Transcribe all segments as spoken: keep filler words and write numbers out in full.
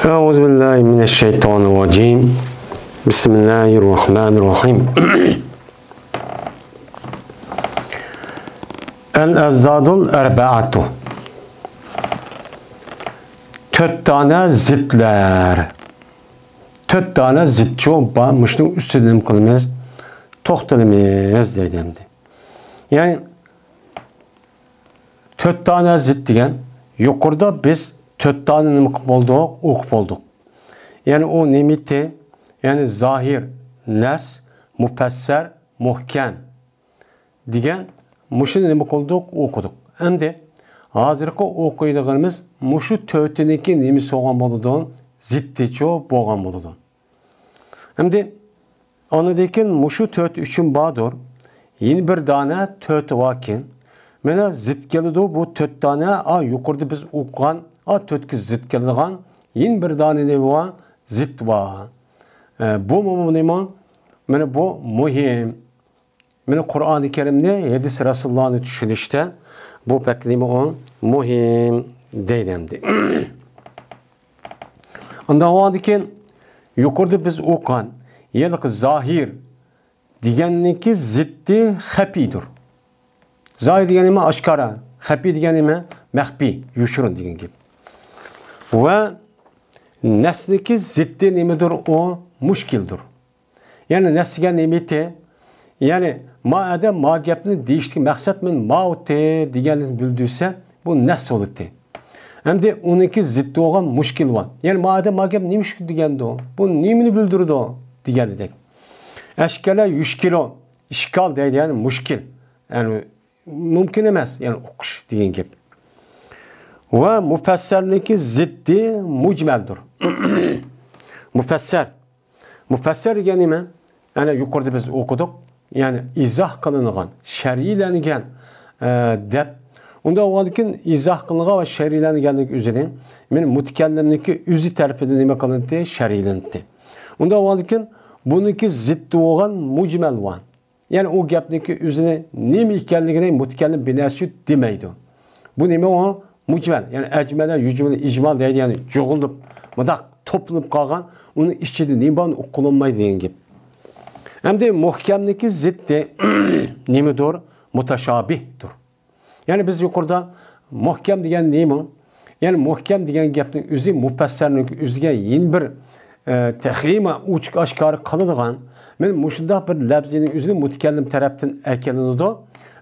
أعوذ بالله من الشيطان الرجيم. بسم الله الرحمن الرحيم. الأضداد الأربعة. تۆت دانە زىتلەر. تۆت دانە زىتچۇ بار، مۇشۇنىڭ ئۈستىدە نېمە قىلىمىز؟ توختىلىمىز دەيدۇ ئەمدى. يەنى تۆت دانە زىت دېگەن، يۇقىرىدا بىز تۆت دانە نېمە قىلىپ بولدۇق؟ ئوقۇپ بولدۇق. يەنى ئۇ نېمىتى؟ يەنى زاھىر، نەس، مۇپەسسەر، مۇھكەم دېگەن مۇشۇنى نېمە قىلدۇق؟ ئوقۇدۇق. ئەمدى ھازىرقى ئوقۇيدىغىنىمىز مۇشۇ تۆتىنىڭكى نېمىسى بولغان بولىدۇ؟ زىتتىچۇ بولغان بولىدۇ. ئەمدى ئاندىن كېيىن مۇشۇ تۆت ئۈچۈن باردۇر. يەنە بىر دانە تۆت باركەن. مانا زىت كېلىدۇ بۇ تۆت دانە، ئا، يۇقىرىدا بىز ئوقۇغان، ئا، تۆتكە زىت كېلىدىغان يەنە بىر دانە نېمە بار؟ زىت بار. ئە، بۇمۇ نېمە؟ مانا بۇ مۇھىم. مانا قۇرئانى كەرىمنى، ھەدىس رەسۇلۇللانى چۈشىنىشتە بۇ بەك نېمە ئۇ؟ مۇھىم دەيدۇ ئەمدى. ئاندىن كېيىن يۇقىرىدا بىز ئوقۇغان ھېلىقى زاھىر دېگەننىڭكى زىتى خەپىيدۇر. زاھىر دېگەن نېمە؟ ئاشكارا. خەپىي دېگەن نېمە؟ مەخپىي، يوشۇرۇن دېگەن گەپ. ۋە نەسنىڭكى زىتى نېمىدۇر؟ ئۇ مۇشكىلدۇر. يەنى نەس دېگەن نېمىتى؟ يەنى ما ئەدە ما گەپنى دېيىشتىكى مەقسەت مەن ماۋۇتى دېگەننى بىلدۈرسە، بۇ نەس بولىتى. ئەمدى ئۇنىڭكى زىتى بولغان مۇشكىل بار. يەنى ما ئەدە ما گەپ نېمە ئۈچۈن دېگەندۇ؟ بۇ نېمىنى بىلدۈرىدۇ؟ دېگەندەك. ئەشكەلە يۈشكىلۇ، ئىشكال دەيدۇ، يەنى مۇشكىل. يەنى مۇمكىن ئەمەس، يەنى ئوقۇش دېگەن گەپ. ۋە مۇپەسسەرنىڭكى زىتى مۇجمەلدۇر. مۇپەسسەر. مۇپەسسەر دېگەن نېمە؟ يەنى يۇقىرىدا بىز ئوقۇدۇق. يەنى ئىزاھ قىلىنغان، شەرھلەنگەن، ئە، دەپ. ئۇنداق بولغاندىكىن ئىزاھ قىلىنغان ۋە شەرھلەنگەنلىك ئۆزىنى، مېنى مۇتەكەللىمنىڭكى ئۆزى تەرىپىدىن نېمە قىلىندى؟ شەرھلىنىدۇ. ئۇنداق بولغاندىكىن بۇنىڭكى زىتى بولغان مۇجمەل بار. يەنى ئۇ گەپنىڭكى ئۆزىنى نېمە ئىكەنلىكىنى مۇتەكەللىم بىنەسى دېمەيدۇ. بۇ نېمە ئۇ؟ مۇجمەل، يەنى ئەجمەلە، يۇجمىلە، ئىجمال دەيدۇ، يەنى جۇغۇلۇپ، مۇنداق توپلىنىپ قالغان، ئۇنىڭ ئىچىدە نېمە بارنى ئۇققىلى بولمايدۇ دېگەن گەپ. ئەمدى مۇھكەمنىڭكى زىتى نېمىدۇر؟ مۇتەشابىھدۇر. يەنى بىز يۇقىرىدا مۇھكەم دېگەن نېمە؟ يەنى مۇھكەم دېگەن گەپنىڭ ئۆزى مۇپەسسەرنىڭ ئۆزىگە يەنە بىر، ئە، تېخىمۇ ئوچۇق ئاشكارا قىلىدىغان، مانا مۇشۇنداق بىر لەپزىنىڭ ئۆزىنى مۇتەكەللىم تەرەپتىن ئەكېلىنىدۇ.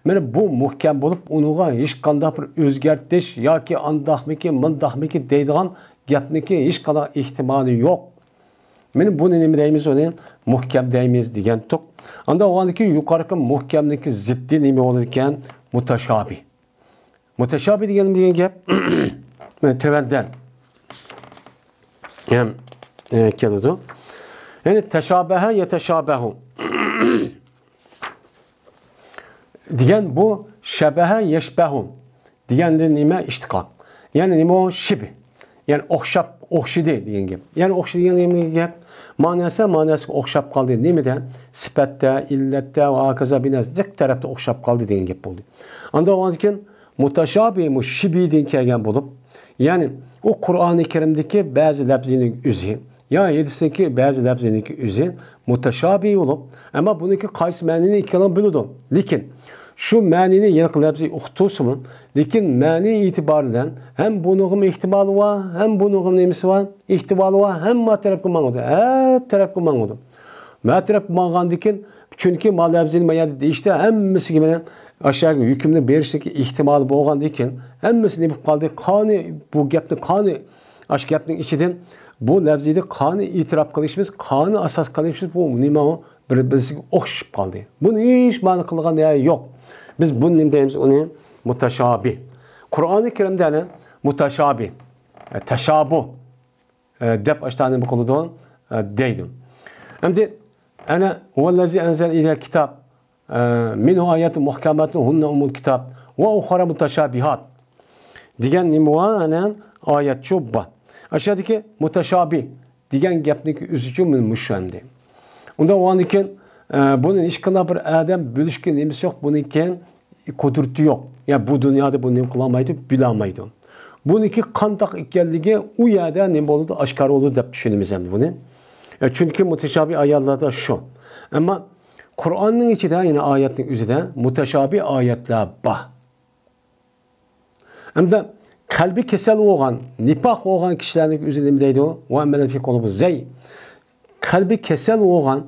مانا بۇ مۇھكەم بولۇپ، ئۇنىڭغا ھېچقانداق بىر ئۆزگەرتىش ياكى ئانداقمىكى، مۇنداقمىكى دەيدىغان گەپنىڭكى ھېچقانداق ئېھتىمالى يوق. مانا بۇنى نېمە دەيمىز؟ ئۇنى مۇھكەم دەيمىز دېگەنتۇق. ئاندىن ئۇنىڭدىكى يۇقىرىقى مۇھكەمنىڭكى زىددى نېمە بولىدىكەن؟ مۇتەشابىھ. مۇتەشابىھ دېگەن، دېگەن گەپ مانا تۆۋەندە ھەم، ئە، كېلىدۇ. يەنى تەشابەھە يەتەشابەھۇ دېگەن بۇ شەبەھە يەشبەھۇ دېگەندىن نېمە؟ ئىشتىقاق. يەنى نېمە ئۇ؟ شىبھ. يەنى ئوخشاپ، ئوخشىدى دېگەن گەپ. يەنى ئوخشىدى دېگەن نېمە گەپ؟ مەنىسى مەنىسىگە ئوخشاپ قالدى. نېمىدە؟ سىپەتتە، ئىللەتتە ۋە ھاكازا بىنەسى جىق تەرەپتە ئوخشاپ قالدى دېگەن گەپ بولدى. ئاندىن ئۇنىڭدىن كېيىن مۇتەشابىھ، مۇ شىبھدىن كەلگەن بولۇپ، يەنى ئۇ قۇرئانى كەرىمدىكى بەزى لەپزىنىڭ ئۆزى، يا ھەدىستىكى بەزى لەپزىنىڭكى ئۆزى مۇتەشابىھ بولۇپ، ئەمما بۇنىڭكى قايسى مەنىنى ئىكەنلىكىنى بىلىدۇ. لېكىن شۇ مەنىنى ھېلىقى لەپزى ئۇقتۇرسىمۇ، لېكىن مەنە ئېتىبارى بىلەن ھەم بۇنىڭغىمۇ ئېھتىمالى بار، ھەم بۇنىڭغىمۇ نېمىسى بار؟ ئېھتىمالى بار، ھەممە تەرەپكە ماڭىدۇ، ھەر تەرەپكە ماڭىدۇ. ھەر تەرەپكە ماڭغاندىن كېيىن، چۈنكى ما لەپزىنى ما يەردە دېيىشتە ھەممىسىگە مانا ئاشۇ يەرگە ھۆكۈمنى بېرىشلىك ئېھتىمالى بولغاندىن كېيىن، ھەممىسى نېمە بولۇپ قالدى؟ قانى بۇ گەپنى، قانى ئاشۇ گەپنىڭ ئىچىدىن بۇ لەپزىدە قانى ئېتىراپ قىلىشىمىز، قانى ئاساس قىلىشىمىز، بۇ نېمە ئۇ؟ بىر-بىرسىگە ئوخشىشىپ قالدى. بۇنى ھېچ مەنە قىلغان يەر يوق. بىز بۇنى نېمە دەيمىز؟ ئۇنى مۇتەشابىھ. قۇرئانى كەرىمدە ئەنە مۇتەشابىھ، ئە، تەشابۇھ، ئە، دەپ ئاشۇنداق نېمە قىلىدۇ؟ ئە، دەيدۇ. ئەمدى ئەنە ھۇۋەللەزى ئەنزەلە ئىلەيكەل كىتاب، ئە، مىنھۇ ئاياتۇن مۇھكەماتۇن ھۇننە ئۇممۇل كىتاب ۋە ئۇخەرۇ مۇتەشابىھات دېگەن نېمە بار؟ ئەنە ئايەتچۇ بار. ئاشۇ يەردىكى مۇتەشابىھ دېگەن گەپنىڭكى ئۆزىچۇ مۇشۇ ئەمدى. ئۇنداق بولغاندىكىن، ئە، بۇنى ھېچقانداق بىر ئادەم بىلىشكە نېمىسى يوق، بۇنىڭكى قۇدرىتى يوق. يا بۇ دۇنيادا بۇنى نېمە قىلالمايدۇ، بىلەلمەيدۇ. بۇنىڭكى قانداق ئىكەنلىكى ئۇ يەردە نېمە بولىدۇ، ئاشكارا بولىدۇ دەپ چۈشىنىمىز ئەمدى بۇنى. ئە، چۈنكى مۇتەشابىھ ئايەتلەردە شۇ. ئەمما قۇرئاننىڭ ئىچىدە، يەنى ئايەتنىڭ ئۆزىدە مۇتەشابىھ ئايەتلەر بار. ئەمدى قەلبى كېسەل بولغان، نىپاق بولغان كىشىلەرنىڭ ئۆزى نېمە دەيدۇ؟ ۋە ئەممەللەزىنە فى قۇلۇبىھىم زەيغ. قەلبى كېسەل بولغان،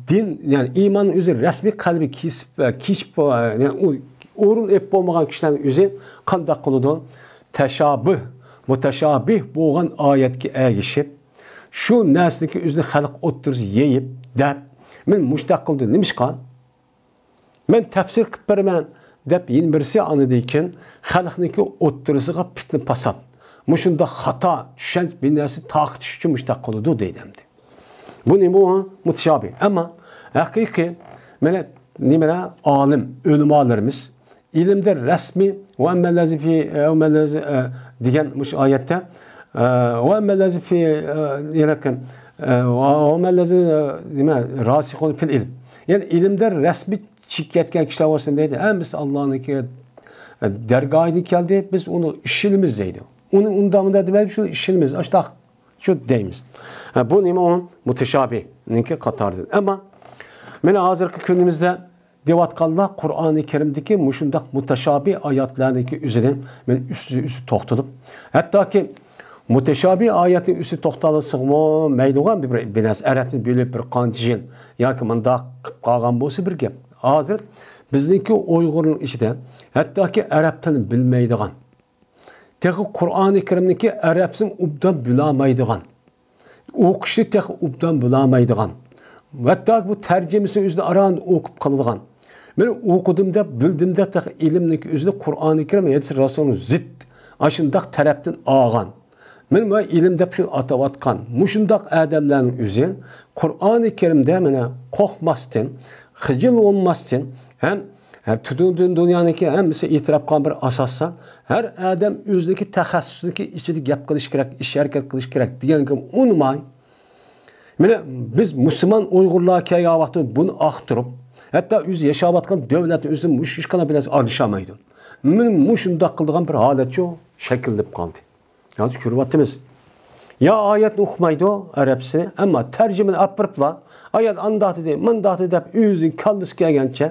دىن، يەنى ئىمان ئۆزى رەسمىي قەلبى كېسىپ، كېچىپ، يەنى ئۇ ئورۇن ئېلىپ بولمىغان كىشىلەرنىڭ ئۆزى قانداق قىلىدۇ؟ تەشابىھ، مۇتەشابىھ بولغان ئايەتكە ئەگىشىپ، شۇ نەرسىنىڭكى ئۆزىنى خەلق ئوتتۇرىسىغا يېيىپ، دەپ، مەن مۇشۇنداق قىلدىم، نېمىشقا؟ مەن تەپسىر قىلىپ بېرىمەن دەپ يەنە بىرسى ئاندىن كېيىن خەلقنىڭكى ئوتتۇرىسىغا پىتنە پاسات، مۇشۇنداق خاتا چۈشەنچە بىر نەرسە تارقىتىش ئۈچۈن مۇشۇنداق قىلىدۇ دەيدۇ ئەمدى. بۇ نېمە ئۇ؟ مۇتەشابىھ. ئەمما ھەقىقىي مانا نېمىلەر ئالىم، ئۆلىمالىرىمىز ئىلىمدە رەسمىي ۋە ئەممەللەزى فى، ئە، ۋە ئەممەللەزى، ئە، دېگەن مۇشۇ ئايەتتە، ئە، ۋە ئەممەللەزى فى، ئە، يەنە، ئە، ۋە، ۋە ئەممەللەزى، ئە، نېمە، راسىخۇن فىل ئىلم. يەنى ئىلىمدە رەسمىي چىقىپ كەتكەن كىشىلەر بولسۇن دەيدۇ. ھەممىسى ئاللانىڭكى، ئە، دەرگاھىدىن كەلدى، بىز ئۇنى ئىشىنىمىز دەيدۇ. ئۇنى ئۇنداق مۇنداق دېمەي، شۇ ئىشىنىمىز، ئاشتاق شۇ دەيمىز. ھە، بۇ نېمە ئۇ؟ مۇتەشابىھنىڭكى قاتارىدىن. ئەمما مانا ھازىرقى كۈنىمىزدە دەۋاتقانلار قۇرئانى كەرىمدىكى مۇشۇنداق مۇتەشابىھ ئايەتلەرنىڭكى ئۆزىدىن مانا ئۈستى، ئۈستى توختىلىپ، ھەتتاكى مۇتەشابىھ ئايەتنىڭ ئۈستى توختالسىغۇ مەيلىغان بىر، بىر نەرسە ئەرەبنى بىلىپ بىر قانچە يىل ياكى مۇنداق قىلىپ قالغان بولسا بىر گەپ. ھازىر بىزنىڭكى ئۇيغۇرنىڭ ئىچىدە ھەتتاكى ئەرەب تىلىنى بىلمەيدىغان، تېخى قۇرئانى كەرىمنىكى ئەرەبسىنى ئوبدان بىلەلمەيدىغان، ئوقۇشنى تېخى ئوبدان بىلەلمەيدىغان، ھەتتا بۇ تەرجىمىسىنى ئۆزىنى ئاران ئوقۇپ قالىدىغان، مەن ئوقۇدۇم دەپ، بىلدىم دەپ، تېخى ئىلىمنىكى ئۆزىنى قۇرئانى كەرىم، ھەدىس رەسۇلنىڭ زىت، ئاشۇنداق تەرەپتىن ئالغان. مەن ۋە ئىلىم دەپ شۇنى ئاتاۋاتقان مۇشۇنداق ئادەملەرنىڭ ئۆزى قۇرئانى كەرىمدە مانا قورقماستىن، خىجىل بولماستىن، ھەم، ھەم پۈتۈن دۇنيانىڭكى ھەممىسى ئېتىراپ قىلغان بىر ئاساستا، ھەر ئادەم ئۆزىنىڭكى تەخەسسۇسىنىڭكى ئىچىدە گەپ قىلىش كېرەك، ئىش ھەرىكەت قىلىش كېرەك دېگەنگە ئۇنىماي، مانا بىز مۇسۇلمان ئۇيغۇرلار كەلگەن ۋاقىتتا بۇنى ئاختۇرۇپ، ھەتتا ئۆزى ياشاۋاتقان دۆلەتنىڭ ئۆزى مۇشۇ ئىشقا بىلەن ئارىلىشالمايدۇ. مانا مۇشۇنداق قىلىدىغان بىر ھالەتچۇ شەكىللىنىپ قالدى. ھازىر كۆرۈۋاتىمىز. يا ئايەتنى ئۇقمايدۇ ئەرەبسىنى، ئەمما تەرجىمىنى ئاپىرىپلا، ئايەت ئانداق دېدى، مۇنداق دېدى دەپ ئۆزىنىڭ كاللىسى كەلگەنچە،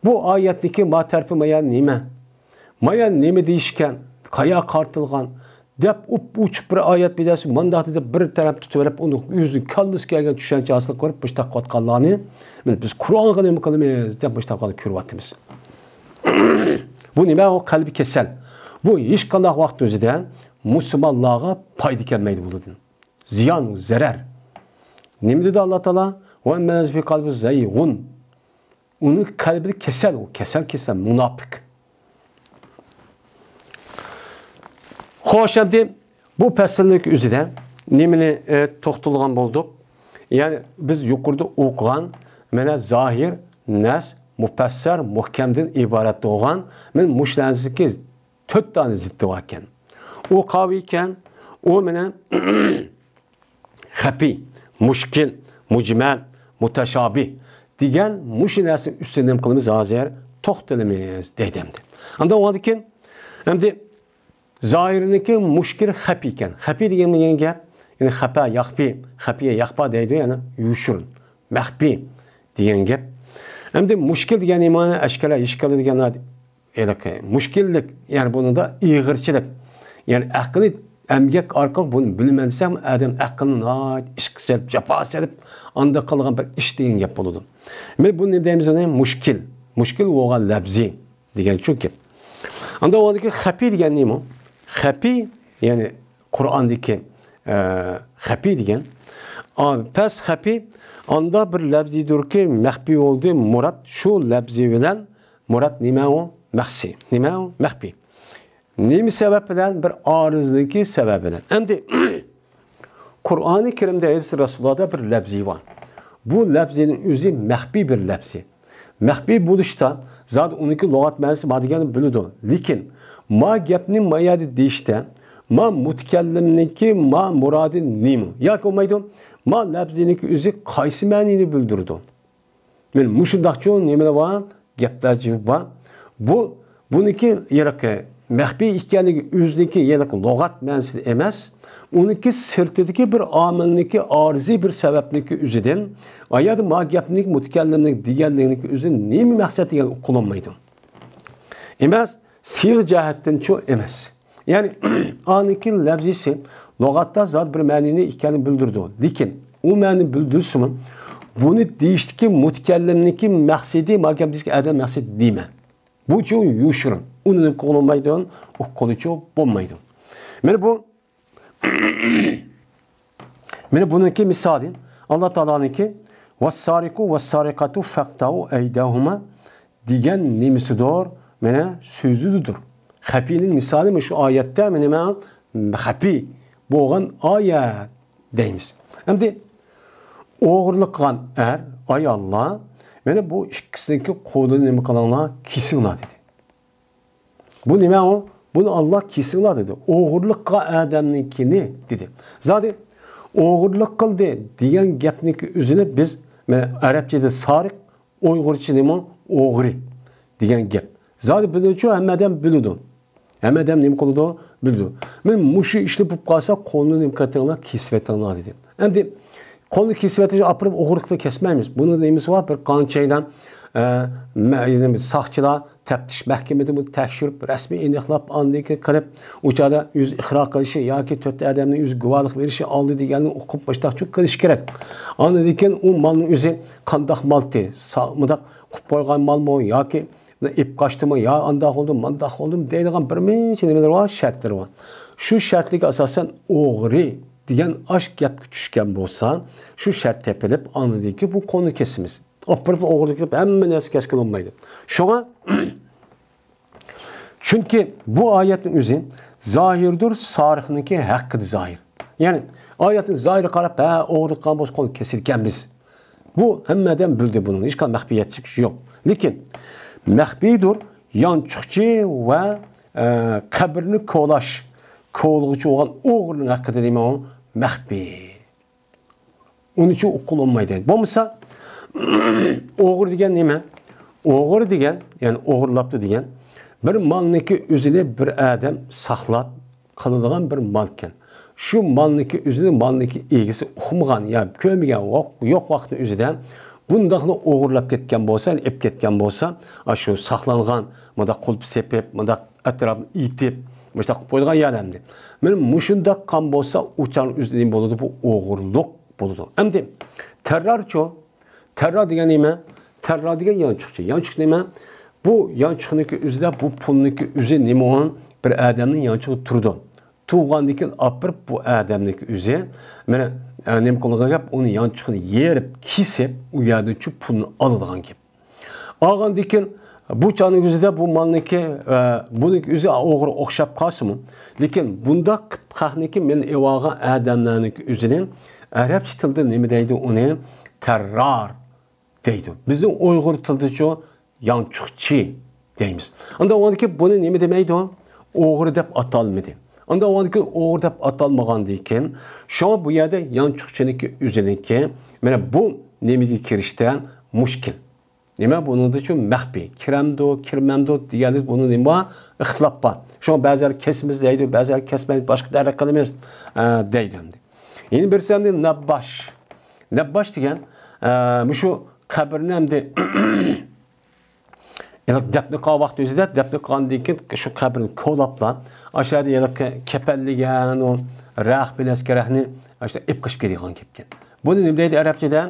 بۇ ئايەتنىكى ما تەرىپى مايا نېمە؟ مايا نېمە دېيىشكەن؟ قايا قارىتىلغان؟ دەپ ئۇپ-ئۇچۇپ بىر ئايەت بىلەن مۇنداق دېدى، بىر تەرەپ تۇتۇۋېلىپ، ئۇنى ئۆزىنىڭ كاللىسى كەلگەن چۈشەنچە ھاسىل قىلىپ، مۇشۇنداق قىلىۋاتقانلارنى، مانا بىز قۇرئانغا نېمە قىلىمىز دەپ مۇشۇنداق قىلىپ كۆرۈۋاتىمىز. بۇ نېمە؟ ئۇ قەلبى كېسەل. بۇ ھېچقانداق ۋاقىت ئۆزىدە مۇسۇلمانلارغا پايدا كەلمەيدۇ بۇلاردىن. زىيان، زەرەر. نېمە دېدى ئاللا تائالا؟ ۋە ئەممەللەزىنە فى قەلبىھىم زەيغۇن. ئۇنىڭ قەلبىدە كېسەل، ئۇ كېسەل، كېسەل، مۇناپىق. خوش، ئەمدى بۇ پەسىلنىڭ ئۆزىدە نېمىنى، ئە، توختالغان بولدۇق؟ يەنى بىز يۇقىرىدا ئوقۇغان، مانا، زاھىر، نەس، مۇپەسسەر، مۇھكەمدىن ئىبارەت بولغان، مانا، مۇشۇ نەرسىدىكى تۆت دانە زىددى باركەن. ئۇ قاۋىكەن، ئۇ مانا خەپىي، مۇشكىل، مۇجمەل، مۇتەشابىھ دېگەن مۇشۇ نەرسىنىڭ ئۈستىدە نېمە قىلىمىز؟ ھازىر توختىلىمىز دەيدۇ ئەمدى. ئاندىن ئۇنىڭدىن كېيىن ئەمدى زاھىرنىڭكى مۇشكىل خەپىي ئىكەن. خەپىي دېگەن، دېگەن گەپ، يەنى خەپە، يەخپى، خەپىيە، يەخپا دەيدۇ، يەنى يوشۇرۇن، مەخپىي دېگەن گەپ. ئەمدى مۇشكىل دېگەن نېمە؟ ئاشكارا، ئاشكارا دېگەن ھېلىقى مۇشكىللىك، يەنى بۇنىڭدا ئېغىرچىلىك، يەنى ئەقلىي ئەمگەك ئارقىلىق بۇنى بىلىمەن دېسەم، ئادەم ئەقلىنى ناھايىتى ئىشقا سېلىپ، جاپا سېلىپ، ئاندا قىلغان بىر ئىش دېگەن گەپ بولىدۇ. مانا بۇنى دەيمىز ئۇنى مۇشكىل، مۇشكىل بولغان لەپزى دېگەن شۇ گەپ. ئاندا ئۇنىڭدىكى خەپىي دېگەن نېمە؟ خەپىي، يەنى قۇرئاندىكى، ئە، خەپىي دېگەن، ئا، پەس خەپىي، ئاندا بىر لەپزىدۇركى مەخپىي بولدى، مۇراد شۇ لەپزى بىلەن مۇراد نېمە ئۇ؟ مەخسى. نېمە ئۇ؟ مەخپىي. نېمە سەۋەب بىلەن؟ بىر ئارىزلىكى سەۋەب بىلەن. ئەمدى قۇرئانى كەرىمدە، ھەدىس رەسۇلۇللاھدا بىر لەپزى بار. بۇ لەپزىنىڭ ئۆزى مەخپىي بىر لەپزى. مەخپىي بولۇشتا زادى ئۇنىڭكى لۇغەت مەنىسى بار دېگەننى بىلىدۇ. لېكىن ما گەپنى ما يەردە دېيىشتە، ما مۇتەكەللىمنىڭكى ما مۇرادى نېمە؟ ياكى بولمايدۇ، ما لەپزىنىڭكى ئۆزى قايسى مەنىنى بىلدۈرىدۇ؟ مانا مۇشۇنداقچۇ نېمىلەر بار؟ گەپلەر جىق بار. بۇ، بۇنىڭكى يەنە مەخپىي ئىكەنلىكى ئۆزىنىڭكى، يەنى لۇغەت مەنىسىدە ئەمەس، ئۇنىڭكى سىرتىدىكى بىر ئامىلنىڭكى، ئارىزىي بىر سەۋەبنىڭكى ئۆزىدىن، ئايەردە ما گەپنىڭ مۇتەكەللىمنىڭ دېگەنلىكىنىڭكى ئۆزىدىن نېمە مەقسەت دېگەن ئۇقۇلۇنمايدۇ. ئەمەس، سىيغە جەھەتتىنچۇ ئەمەس. يەنى ئانىڭكى لەۋزىسى لۇغەتتا زادى بىر مەنىنى ئىكەنلىكىنى بىلدۈرىدۇ. لېكىن ئۇ مەنىنى بىلدۈرسىمۇ، بۇنى دېيىشتىكى مۇتەكەللىمنىڭكى مەقسىتى، ما گەپ دېيىشتىكى ئادەم مەقسىتى نېمە؟ بۇ چوڭ يوشۇرۇن. ئۇنى نېمە قىلالمايدۇ؟ ئۇققىلىچۇ بولمايدۇ. مانا بۇ، مانا بۇنىڭكى مىسالى، ئاللا تائالانىڭكى «ۋەسسارىقۇ ۋەسسارىقاتۇ فەقتەئۇ ئەيدىيەھۇما» دېگەن نېمىسىدۇر؟ مانا سۆزىدۇر. خەپىينىڭ مىسالى مانا شۇ ئايەتتە، مانا، مانا خەپىي بولغان ئايەت دەيمىز. ئەمدى ئوغرىلىق قىلغان ئەر، ئاياللار، مانا بۇ ئىككىسىنىڭكى قولىنى نېمە قىلىڭلار؟ كېسىڭلار دېدى. بۇ نېمە ئۇ؟ بۇنى ئاللا كېسىڭلار دېدى. ئوغرىلىق قىلغان ئادەمنىڭكىنى دېدى. زادى ئوغرىلىق قىلدى دېگەن گەپنىڭكى ئۆزىنى بىز، مانا، ئەرەبچىدە سارىق، ئۇيغۇرچە نېمە؟ ئوغرى دېگەن گەپ. زادى بۇنىچۇ ھەممە ئادەم بىلىدۇ. ھەممە ئادەم نېمە قىلىدۇ؟ بىلىدۇ. مانا مۇشۇ ئىشنى بولۇپ قالسا، قولىنى نېمە قىلىۋېتىڭلار؟ كېسىۋېتىڭلار دېدى. ئەمدى قولنى كېسىۋېتىش ئاپىرىپ ئوغرىلىق بىلەن كەسمەيمىز. بۇنىڭ نېمىسى بار؟ بىر قانچە ئايدىن، ئە، مە-، ساقچىلار تەپتىش مەھكىمىدىمۇ تەكشۈرۈپ، رەسمىي ئېنىقلاپ، ئاندىن كېيىن قىلىپ، ئۇ چاغدا ئۆزى ئىقرار قىلىشى ياكى تۆت ئادەمنىڭ ئۆزى گۇۋاھلىق بېرىشى ئالدى دېگەننى ئۇقۇپ، مۇشۇنداق قىلىش كېرەك. ئاندىن كېيىن ئۇ مالنىڭ ئۆزى قانداق مالتى، سا-، مۇنداق قىلىپ قويغان مالمۇ ياكى ئېلىپ قاچتىمۇ يا ئانداق بولدىمۇ، مانداق بولدىمۇ دەيدىغان بىر نەچچە نېمىلىرى بار، شەرتلىرى بار. شۇ شەرتلىككە ئاساسەن ئوغرى دېگەن ئاش گەپكە چۈشكەن بولسا، شۇ شەرت تېپىلىپ، ئاندىن كېيىن بۇ قولنى كېسىمىز. ئاپىرىپ ئوغرىلىق قىلىپ ھەممە نەرسە كەسكىلى بولمايدۇ. شۇڭا، چۈنكى بۇ ئايەتنىڭ ئۆزى زاھىردۇر، سارىقنىڭكى ھەققىدە زاھىر. يەنى ئايەتنىڭ زاھىرىغا قاراپ، ھە، ئوغرىلىق قىلغان بولسا قولنى كېسىدىكەنمىز. بۇ ھەممە ئادەم بىلدى بۇنىڭ، ھېچقانداق مەخپىيەتچىلىك يوق. لېكىن مەخپىيدۇر، يانچۇقچى ۋە، ئە، قەبرىنى كولاش، كولىغۇچى بولغان ئوغرىنىڭ ھەققىدە نېمە ئۇ؟ مەخپىي. ئۇنىچۇ ئۇقۇلۇنمايدۇ. بولمىسا، ئوغرى دېگەن نېمە؟ ئوغرى دېگەن، يەنى ئوغرىلاپتۇ دېگەن، بىر مالنىڭكى ئۆزىنى بىر ئادەم ساقلاپ قالىدىغان بىر مالكەن. شۇ مالنىڭكى ئۆزىنى، مالنىڭكى ئىگىسى ئۇقمىغان يا كۆرمىگەن، يوق، يوق ۋاقىتنىڭ ئۆزىدە بۇنداقلا ئوغرىلاپ كەتكەن بولسا، ئېلىپ كەتكەن بولسا، ئاشۇ ساقلانغان، مۇنداق قۇلۇپ سېپىپ، مۇنداق ئەتراپنى ئېتىپ، مۇشۇنداق قىلىپ قويىدىغان يەردە ئەمدى. مانا مۇشۇنداق قىلغان بولسا، ئۇ چاغنىڭ ئۆزىدە نېمە بولىدۇ؟ بۇ ئوغرىلىق بولىدۇ. ئەمدى تەررارچۇ؟ تەررار دېگەن نېمە؟ تەررار دېگەن يانچۇقچى. يانچۇق نېمە؟ بۇ يانچۇقنىڭكى ئۆزىدە، بۇ پۇلنىڭكى ئۆزى نېمە ئۇ؟ بىر ئادەمنىڭ يانچۇقىدا تۇرىدۇ. تۇرغاندىن كېيىن ئاپىرىپ بۇ ئادەمنىڭكى ئۆزى، مانا، ئە، نېمە قىلىدىغان گەپ؟ ئۇنى يانچۇقىنى يېرىپ، كېسىپ، ئۇ يەردىنچۇ پۇلنى ئالىدىغان گەپ. ئالغاندىن كېيىن بۇ چاغنىڭ ئۆزىدە بۇ مالنىڭكى، ئە، بۇنىڭكى ئۆزى ئوغرى ئوخشاپ قالسىمۇ، لېكىن بۇنداق قىلىپ خەقنىڭكى مېلىنى ئېلىۋالغان ئادەملەرنىڭكى ئۆزىنى ئەرەبچە تىلدا نېمە دەيدۇ؟ ئۇنى تەررار دەيدۇ. بىزنىڭ ئۇيغۇر تىلىدىچۇ؟ يانچۇقچى دەيمىز. ئاندىن ئۇنىڭدىكى بۇنى نېمە دېمەيدۇ؟ ئوغرى دەپ ئاتالمىدى. ئاندىن ئۇنىڭدىكى ئوغرى دەپ ئاتالمىغاندىن كېيىن، شۇڭا بۇ يەردە يانچۇقچىنىڭكى ئۆزىنىڭكى، مانا بۇ نېمىگە كىرىشتە مۈشكۈل. نېمە بۇنىڭدىچۇ مەخپىي؟ كىرەمدۇ، كىرمەمدۇ دېگەنلىك بۇنىڭ نېمە بار؟ ئىختىلاپ بار. شۇڭا بەزىلەر كېسىمىز دەيدۇ، بەزىلەر كەسمەيمىز، باشقا تەرەپ قىلىمىز، ئە، دەيدۇ ئەمدى. يەنە بىرسى ئەمدى نەبباش. نەبباش دېگەن، ئە، مۇشۇ قەبرىنى ئەمدى يەنى دەپنە قىلغان ۋاقتى ئۆزىدە، دەپنە قىلغاندىن كېيىن شۇ قەبرىنى كولاپلا، ئاشۇ يەردە يەنە كە-، كەپەنلىگەن ئۇ رەخ بىلەن ئەسكەرەخنى ئاشۇ ئېلىپ قېچىپ كېتىدىغان گەپكەن. بۇنى نېمە دەيدۇ ئەرەبچىدە؟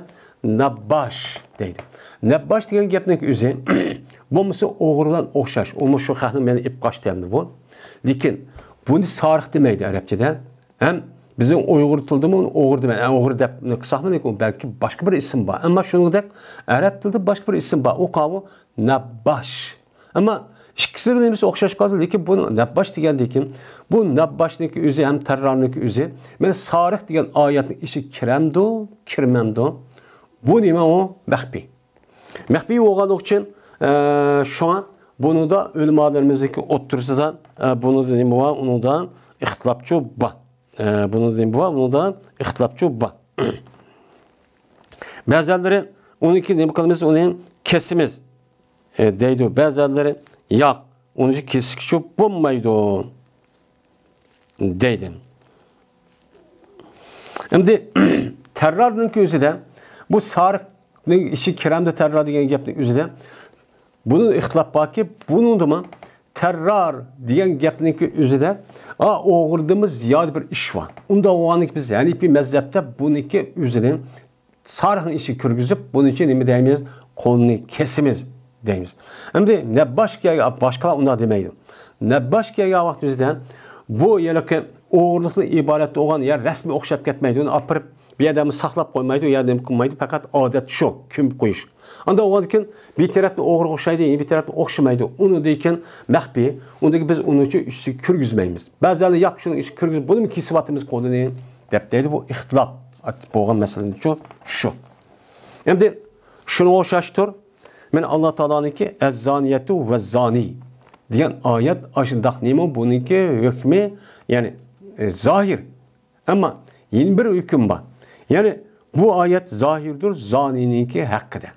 نەبباش دەيدۇ. نەبباش دېگەن گەپنىڭ ئۆزى، بولمىسا ئوغرىلار ئوخشاش. ئۇمۇ شۇ خەقنى مېنى ئېلىپ قاچتى ئەمدى بۇ. لېكىن بۇنى سارىق دېمەيدۇ ئەرەبچىدە. ھەم بىزنىڭ ئۇيغۇر تىلىدىمۇ ئۇنى ئوغرى دېمەي، ئە، ئوغرى دەپ قىلساقمۇ، لېكىن بەلكى باشقا بىر ئىسىم بار. ئەمما شۇنىڭدەك ئەرەب تىلىدا باشقا بىر ئىسىم بار. ئۇ قاۋۇ نەبباش. ئەمما ئىككىسىنىڭ نېمىسى ئوخشاش قالسا، لېكىن بۇ نەبباش دېگەندىن كېيىن، بۇ نەبباشنىڭكى ئۆزى ھەم تەررارنىڭكى ئۆزى، مانا سارىق دېگەن ئايەتنىڭ ئىچىگە كىرەمدۇ، كىرمەمدۇ؟ بۇ نېمە ئۇ؟ مەخپىي. مەخپىي بولغانلىقى ئۈچۈن، ئە، شۇڭا بۇنىڭدا ئۆلىمالىرىمىزنىڭكى ئوتتۇرىسىدا، ئە، بۇنىڭدا نېمە بار؟ ئۇنىڭدا ئىختىلاپچۇ بار. ئە، بۇنىڭدا نېمە بار؟ ئۇنىڭدا ئىختىلاپچۇ بار. بەزەنلىرى ئۇنىڭكى نېمە قىلىمىز؟ ئۇنى كېسىمىز، ئە، دەيدۇ. بەزەنلىرى ياق، ئۇنى كېسىشكە بولمايدۇ دەيدۇ. ئەمدى تەررارنىڭكى ئۆزىدە، بۇ سارىقنىڭ ئىشى كىرەمدۇ تەررار دېگەن گەپنىڭ ئۆزىدە، بۇنىڭ ئىختىلاپ باركى، بۇنىڭدىمۇ تەررار دېگەن گەپنىڭكى ئۆزىدە، ئا، ئوغرىدىمۇ زىيادە بىر ئىش بار. ئۇنداق بولغاندىكىن بىز ھەنىپىي مەزھەپتە بۇنىڭكى ئۆزىنى سارىقنىڭ ئىشىگە كىرگۈزۈپ، بۇنىڭ ئۈچۈن نېمە دەيمىز؟ قولىنى كېسىمىز دەيمىز. ئەمدى نەبباشكە، باشقىلار ئۇنداق دېمەيدۇ. نەبباشكە كەلگەن ۋاقتىمىزدا بۇ ھېلىقى ئوغرىلىقتىن ئىبارەت بولغان يا رەسمىي ئوخشاپ كەتمەيدۇ، ئۇنى ئاپىرىپ بۇ يەردە ساقلاپ قويمايدۇ، يا نېمە قىلمايدۇ، پەقەت ئادەت شۇ، كۆمۈپ قويۇش. ئاندىن ئۇنىڭدىن كېيىن بىر تەرەپنى ئوغرىغا ئوخشايدۇ، بىر تەرەپنى ئوخشىمايدۇ. ئۇنىڭدىن كېيىن مەخپىي، ئۇنىڭدىن كېيىن بىز ئۇنىڭ ئۈچۈن ئۈستىگە كىرگۈزمەيمىز. بەزىلەر ياق، شۇنىڭ ئۈستىگە كىرگۈزۈپ، بۇنىمۇ كېسىۋاتىمىز قولىنى دەپ دەيدۇ. بۇ ئىختىلاپ بولغان مەسىلىنىچۇ شۇ. ئەمدى شۇنىڭغا ئوخشاشتۇر. مەن ئاللا تائالانىڭكى ئەززانىيەتۇ ۋە زانى دېگەن ئايەت ئاشۇنداق نېمە بۇنىڭكى ھۆكمى، يەنى، ئە، زاھىر. ئەمما يەنە بىر ھۆكۈم بار. يەنى بۇ ئايەت زاھىردۇر زانىنىڭكى ھەققىدە.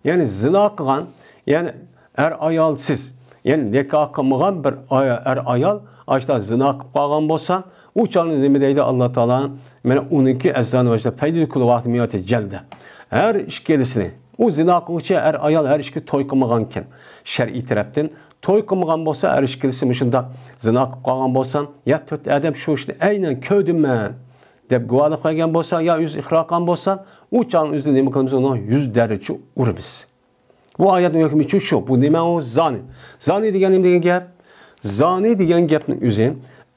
يەنى زىنا قىلغان، يەنى ئەر-ئايالسىز، يەنى نىكاھ قىلمىغان بىر ئاي-، ئەر-ئايال ئاشۇنداق زىنا قىلىپ قالغان بولسا، ئۇ چاغدا نېمە دەيدۇ ئاللا تائالا؟ مانا ئۇنىڭكى ئەززانى ۋەجدە پەيدىلىكۇل ۋاقتى مىياتى جەلدە. ھەر ئىككىلىسىنى، ئۇ زىنا قىلغۇچى ئەر-ئايال ھەر ئىككى توي قىلمىغانكەن شەرئىي تەرەپتىن. توي قىلمىغان بولسا، ھەر ئىككىلىسى مۇشۇنداق زىنا قىلىپ قالغان بولسا، يا تۆت ئادەم شۇ ئىشنى ئەينەن كۆردۈم مەن دەپ گۇۋاھلىق بەرگەن بولسا، يا ئۆزى ئىقرار قىلغان بولسا، ئۇ چاغنىڭ ئۆزىدە نېمە قىلىمىز؟ ئۇنىڭ يۈز دەررىچە ئۇرىمىز. بۇ ئايەتنىڭ ھۆكمى شۇ، شۇ. بۇ نېمە ئۇ؟ زانى. زانى دېگەن نېمە دېگەن گەپ؟ زانى دېگەن گەپنىڭ ئۆزى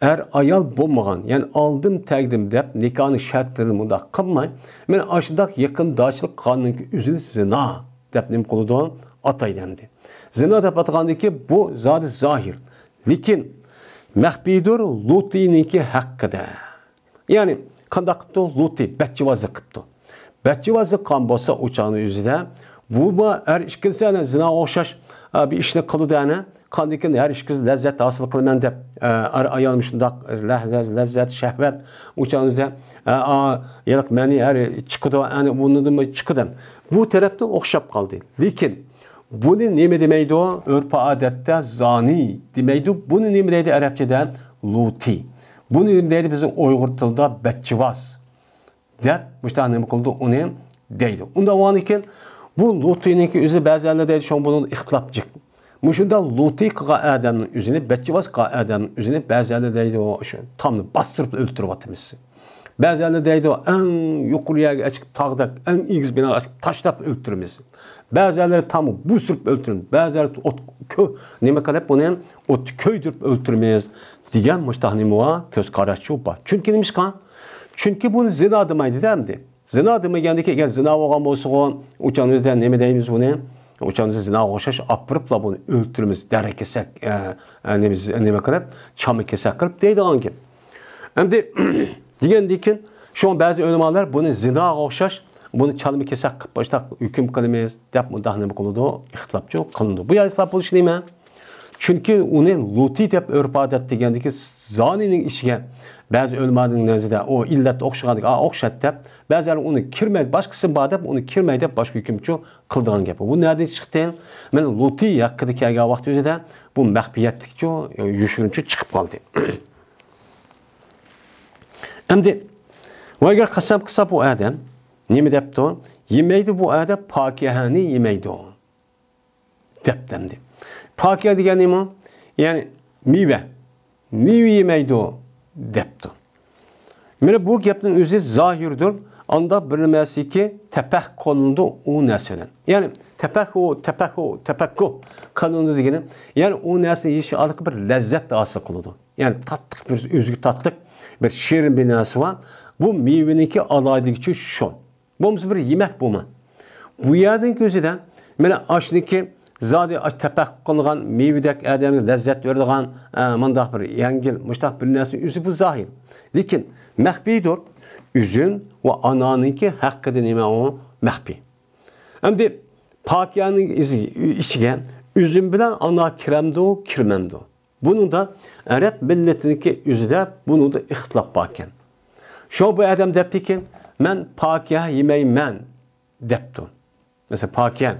ئەر-ئايال بولمىغان، يەنى ئالدىم تەگدىم دەپ نىكاھنىڭ شەرتلىرىنى مۇنداق قىلماي، مانا ئاشۇنداق يېقىنداشلىق قىلغاننىڭ ئۆزىنى زىنا دەپ نېمە قىلىدۇ؟ ئاتايدۇ ئەمدى. زىنا دەپ ئاتىغاندىكى بۇ زادى زاھىر. لېكىن مەخپىيدۇر لۇتىنىڭكى ھەققىدە. يەنى قانداق قىپتۇ؟ لۇتى بەتچىۋازلىق قىپتۇ. بەتچىۋازلىق قىلغان بولسا ئۇ چاغنىڭ ئۆزىدە، بۇ، بۇ ھەر ئىككىلىسى ئەنە زىناغا ئوخشاش، ئە، بىر ئىشنى قىلىدۇ ئەنە. قاندىن كېيىن ھەر ئىككىلىسى لەززەت ھاسىل قىلىمەن دەپ، ئە، ئەر-ئايال مۇشۇنداق لەززەت، لەززەت، شەھۋەت، ئۇ چاغنىڭ ئۆزىدە، ئە، ئا، يەنە مەنى ھەر چىقىدۇ، ئەنە بۇنىڭدىنمۇ چىقىدۇ. بۇ تەرەپتىن ئوخشاپ قالدى. لېكىن بۇنى نېمە دېمەيدۇ؟ ئۆرپ-ئادەتتە زانى دېمەيدۇ. بۇنى نېمە دەيدۇ ئەرەبچىدە؟ لۇتى. بۇنى نېمە دەيدۇ بىزنىڭ ئۇيغۇر تىلىدا؟ بەتچىۋاز دەپ مۇشۇنداق نېمە قىلىدۇ؟ ئۇنى دەيدۇ. ئۇنداق بولغاندىكىن بۇ لۇتىنىڭكى ئۆزى بەزىلەر دەيدۇ، شۇڭا بۇنىڭ ئىختىلاپ جىق. مۇشۇنداق لۇتى قىلغان ئادەمنىڭ ئۆزىنى، بەتچىۋاز قىلغان ئادەمنىڭ ئۆزىنى بەزىلەر دەيدۇ، شۇ تامنى باستۇرۇپ ئۆلتۈرۈۋاتىمىز. بەزىلەر دەيدۇ، ئەڭ يۇقىرى يەرگە ئەچىقىپ تاغدەك، ئەڭ ئېگىز بىناغا ئەچىقىپ تاشلاپ ئۆلتۈرىمىز. بەزىلەر تامغا بۇ سۈرۈپ ئۆلتۈرىمىز. بەزىلەر ئوت، كۆ-، نېمە قىلىپ بۇنى ئوتتا كۆيدۈرۈپ ئۆلتۈرىمىز دېگەن مۇشتاق نېمە بار؟ كۆز قاراشچۇ بار. چۈنكى نېمىشقا؟ چۈنكى بۇنى زىنا دېمەيدىدە ئەمدى. زىنا دېمىگەندىكىن، ئەگەر زىنا بولغان بولسىغۇ، ئۇ چاغنىڭ ئۆزىدە نېمە دەيمىز بۇنى؟ ئۇ چاغنىڭ ئۆزىدە زىناغا ئوخشاش ئاپىرىپلا بۇنى ئۆلتۈرىمىز، دەررە كېسەك، ئە، ئە، نېمە، نېمە قىلىپ، چاما كېسەك قىلىپ دەيدىغان گەپ. ئەمدى دېگەندىكىن، شۇڭا بەزى ئۆلىمالار بۇنى زىناغا ئوخشاش، بۇنى چالما كېسەك قىلىپ باشلاپ ھۆكۈم قىلىمىز دەپ مۇنداق نېمە قىلىدۇ؟ ئىختىلاپچۇ قىلىنىدۇ. بۇ يەردە ئىختىلاپ بولۇشى نېمە؟ چۈنكى ئۇنى لۇتى دەپ ئۆرپ-ئادەت دېگەندىكى زانىنىڭ ئىشىگە بەزى ئۆلىمانىڭ نەزىرىدە ئۇ ئىللەت ئوخشىغاندىكى، ئا، ئوخشايدۇ دەپ، بەزىلەر ئۇنى كىرمەيدۇ، باشقىسى بار دەپ ئۇنى كىرمەيدۇ دەپ باشقا ھۆكۈمچۇ قىلىدىغان گەپ. بۇ نەدىن چىقتى؟ مانا لۇتى ھەققىدە كەلگەن ۋاقىت ئۆزىدە بۇ مەخپىيەتلىكچۇ، يوشۇرۇنچۇ چىقىپ قالدى. ئەمدى ۋايگەر قەسەم قىلسا بۇ ئادەم نېمە دەپتۇ؟ يېمەيدۇ بۇ ئادەم، پاكىھەنى يېمەيدۇ دەپتۇ ئەمدى. پاكىھە دېگەن نېمە؟ يەنى مېۋە. مېۋە يېمەيدۇ دەپتۇ. مانا بۇ گەپنىڭ ئۆزى زاھىردۇر. ئانداق بىر نېمەسىكى تەپەھھۇ قىلىنىدۇ ئۇ نەرسە بىلەن. يەنى تەپەھھۇ، تەپەھھۇ، تەپەككۇھ قىلىنىدۇ دېگىنى، يەنى ئۇ نەرسىنى يېيىش ئارقىلىق بىر لەززەت ھاسىل قىلىدۇ. يەنى تاتلىق بىر، ئۆزىگە تاتلىق بىر شېرىن بىر نەرسە بار. بۇ مېۋىنىڭكى ئالاھىدىلىكى شۇ. بولمىسا بىر يېمەك بۇمۇ. بۇ يەردىن كۆزىدە، مانا ئاشنىكى زادى ئاش تەپەھھۇ قىلغان مېۋىدەك ئادەمگە لەززەت بېرىدىغان، ئە، مۇنداق بىر يەڭگىل، مۇشتاق بىر نەرسە ئۆزى بۇ زاھىر. لېكىن مەخپىيدۇر. ئۈزۈم ۋە ئانارنىڭكى ھەققىدە نېمە ئۇ؟ مەخپىي. ئەمدى پاكىھەنىڭ ئىز-، ئىچىگە ئۈزۈم بىلەن ئانار كىرەمدۇ، كىرمەمدۇ؟ بۇنىڭدا ئەرەب مىللىتىنىڭكى ئۆزىدە بۇنىڭدا ئىختىلاپ باركەن. شۇڭا بۇ ئادەم دەپتىكى، مەن پاكىھە يېمەيمەن دەپتۇ. مەسىلەن، پاكىھە.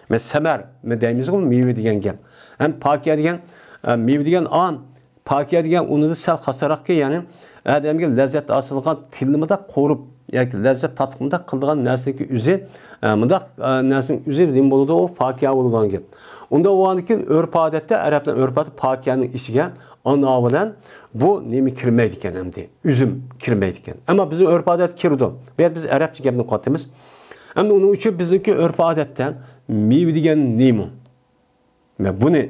مەن سەمەر، مەن دەيمىزغۇ، مېۋە دېگەن گەپ. ھەم پاكىھە دېگەن، ئە، مېۋە دېگەن ئام، پاكىيە دېگەن ئۇنىڭدىن سەل خاسراقكەن، يەنى ئادەمگە لەززەت ھاسىل قىلغان، تىلنى مۇنداق قورۇپ ياكى لەززەت تارتقۇنداق قىلىدىغان نەرسىنىڭكى ئۆزى، ئە، مۇنداق، ئە، نەرسىنىڭ ئۆزى نېمە بولىدۇ؟ ئۇ پاكىيە بولىدىغان گەپ. ئۇنداق بولغاندىن كېيىن ئۆرپ-ئادەتتە، ئەرەبلەر ئۆرپ-ئادەتتە پاكىيەنىڭ ئىچىگە ئانا بىلەن بۇ نېمە كىرمەيدىكەن ئەمدى؟ ئۈزۈم كىرمەيدىكەن. ئەمما بىزنىڭ ئۆرپ-ئادەتتە كىرىدۇ. بۇ يەردە بىز ئەرەبچە گەپنى قىلىۋاتىمىز. ئەمدى ئۇنىڭ ئۈچۈن بىزنىڭكى ئۆرپ-ئادەتتە مېۋە دېگەن نېمە؟ مانا بۇنى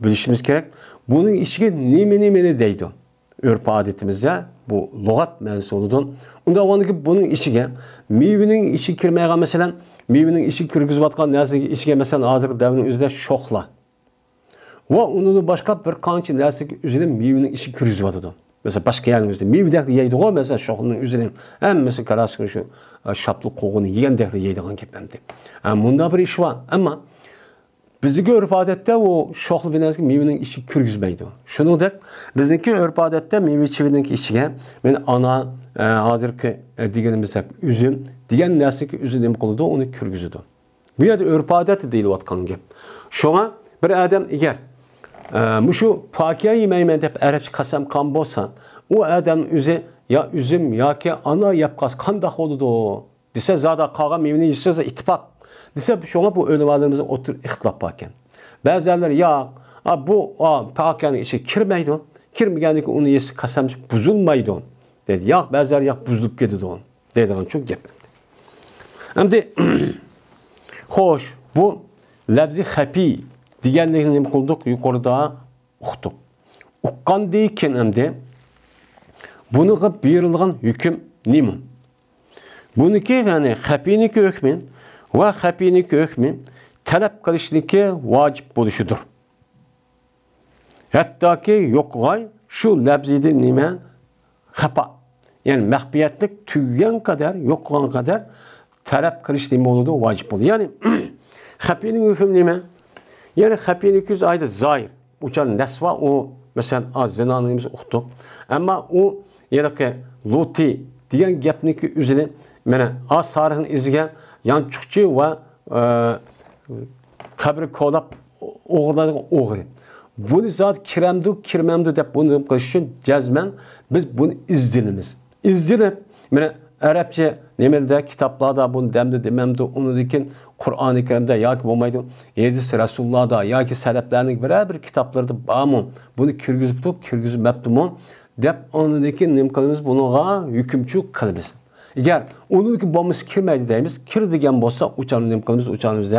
بىلىشىمىز كېرەك. بۇنىڭ ئىچىگە نېمە نېمىنى دەيدۇ؟ ئۆرپ-ئادىتىمىزدە بۇ لۇغەت مەنىسى بولىدۇ. ئۇنداق بولغاندىكىن بۇنىڭ ئىچىگە، مېۋىنىڭ ئىچىگە كىرمەيدىغان، مەسىلەن، مېۋىنىڭ ئىچىگە كىرگۈزۈۋاتقان نەرسىنىڭ ئىچىگە، مەسىلەن، ھازىرقى دەۋرنىڭ ئۆزىدە شوخلا ۋە ئۇنىڭدىن باشقا بىر قانچە نەرسىنىڭ ئۆزىنى مېۋىنىڭ ئىچىگە كىرگۈزۈۋاتىدۇ. مەسىلەن، باشقا يەرنىڭ ئۆزىدە مېۋىدەكلا يەيدىغۇ، مەسىلەن، شوخلىنىڭ ئۆزىنى ھەممىسى كاراسىكى شۇ، ئە، شاپتۇل قوغۇنى يېگەندەكلا يەيدىغان گەپ ئەمدى. ئە، مۇنداق بىر ئىش بار. ئەمما بىزدىكى ئۆرپ-ئادەتتە ئۇ شوخلا بىر نەرسىگە مېۋىنىڭ ئىچىگە كىرگۈزمەيدۇ. شۇنىڭدەك بىزنىڭكى ئۆرپ-ئادەتتە مېۋە-چېۋىنىڭكى ئىچىگە، مانا ئانا، ئە، ھازىرقى، ئە، دېگىنىمىزدەك ئۈزۈم دېگەن نەرسىنىڭكى ئۆزى نېمە قىلىدۇ؟ ئۇنى كىرگۈزىدۇ. بۇ يەردە ئۆرپ-ئادەتتە دېيىلىۋاتقان گەپ. شۇڭا بىر ئادەم ئەگەر، ئە، مۇشۇ پاكىيە يېمەيمەن دەپ ئەرەبچە قەسەم قىلغان بولسا، ئۇ ئادەم ئۆزى يا ئۈزۈم ياكى ئانا يەپ قالسا قانداق بولىدۇ؟ دېسە، زادى قالغان مېۋىنى يېسە ئىتتىپاق دېسە، شۇڭا بۇ ئۆلىمالىرىمىزنىڭ ئوتتۇرىدا ئىختىلاپ باركەن. بەزىلەر ياق، ئا، بۇ، ئا، پاكىيەنىڭ ئىچىگە كىرمەيدۇ، كىرمىگەندىكىن ئۇنى يېسە قەسەم بۇزۇلمايدۇ دەيدۇ. ياق، بەزىلەر ياق، بۇزۇلۇپ كېتىدۇ دەيدىغان شۇ گەپ. ئەمدى، خوش، بۇ لەپزى خەپىي دېگەنلىكنى نېمە قىلدۇق؟ يۇقىرىدا ئۇقتۇق. ئۇققاندىن كېيىن ئەمدى بۇنىڭغا بېرىلغان ھۆكۈم نېمە؟ بۇنىڭكى، يەنى خەپىينىڭكى ھۆكمى ۋە خەپىينىڭكى ھۆكمى تەلەپ قىلىشنىڭكى ۋاجىپ بولۇشىدۇر. ھەتتاكى يوقىغاي شۇ لەپزىدىن نېمە؟ خەپا. يەنى مەخپىيەتلىك تۈگىگەن قەدەر، يوقىغان قەدەر تەلەپ قىلىش نېمە بولىدۇ؟ ۋاجىپ بولىدۇ. يەنى خەپىينىڭ ھۆكمى نېمە؟ يەنى خەپىينىڭكى ئۆزى ئايدا زاھىر. ئۇچان نەس بار، ئۇ، مەسىلەن، ئا، زىنانى نېمىسى ئۇقتۇق. ئەمما ئۇ، ھېلىقى لۇتى دېگەن گەپنىڭكى ئۆزىنى، مانا، ئا، سارىخنىڭ ئىزىگە يانچۇقچى ۋە، ئە، قەبرە كولاپ ئوغرىلايدىغان ئوغرى. بۇنى زادى كىرەمدۇ، كىرمەمدۇ دەپ بۇنى قىلىش ئۈچۈن جەزمەن بىز بۇنى ئىزدىنىمىز. ئىزدىنىپ، مانا، ئەرەبچە نېمىلەردە، كىتابلاردا بۇنى دەمدۇ دېمەمدۇ، ئۇنىڭدىن كېيىن قۇرئانى كەرىمدە ياكى بولمايدۇ، ھەدىس رەسۇلۇللادا ياكى سەلەپلەرنىڭ بىرەر بىر كىتابلىرىدا بارمۇ، بۇنى كىرگۈزۈپتۇ، كىرگۈزمەپتىمۇ دەپ، ئاندىن كېيىن نېمە قىلىمىز؟ بۇنىڭغا ھۆكۈمچى قىلىمىز. ئەگەر ئۇنىڭكى بولمىسا كىرمەيدۇ دەيمىز، كىر دېگەن بولسا، ئۇچاننى نېمە قىلىمىز؟ ئۇچاننى بىز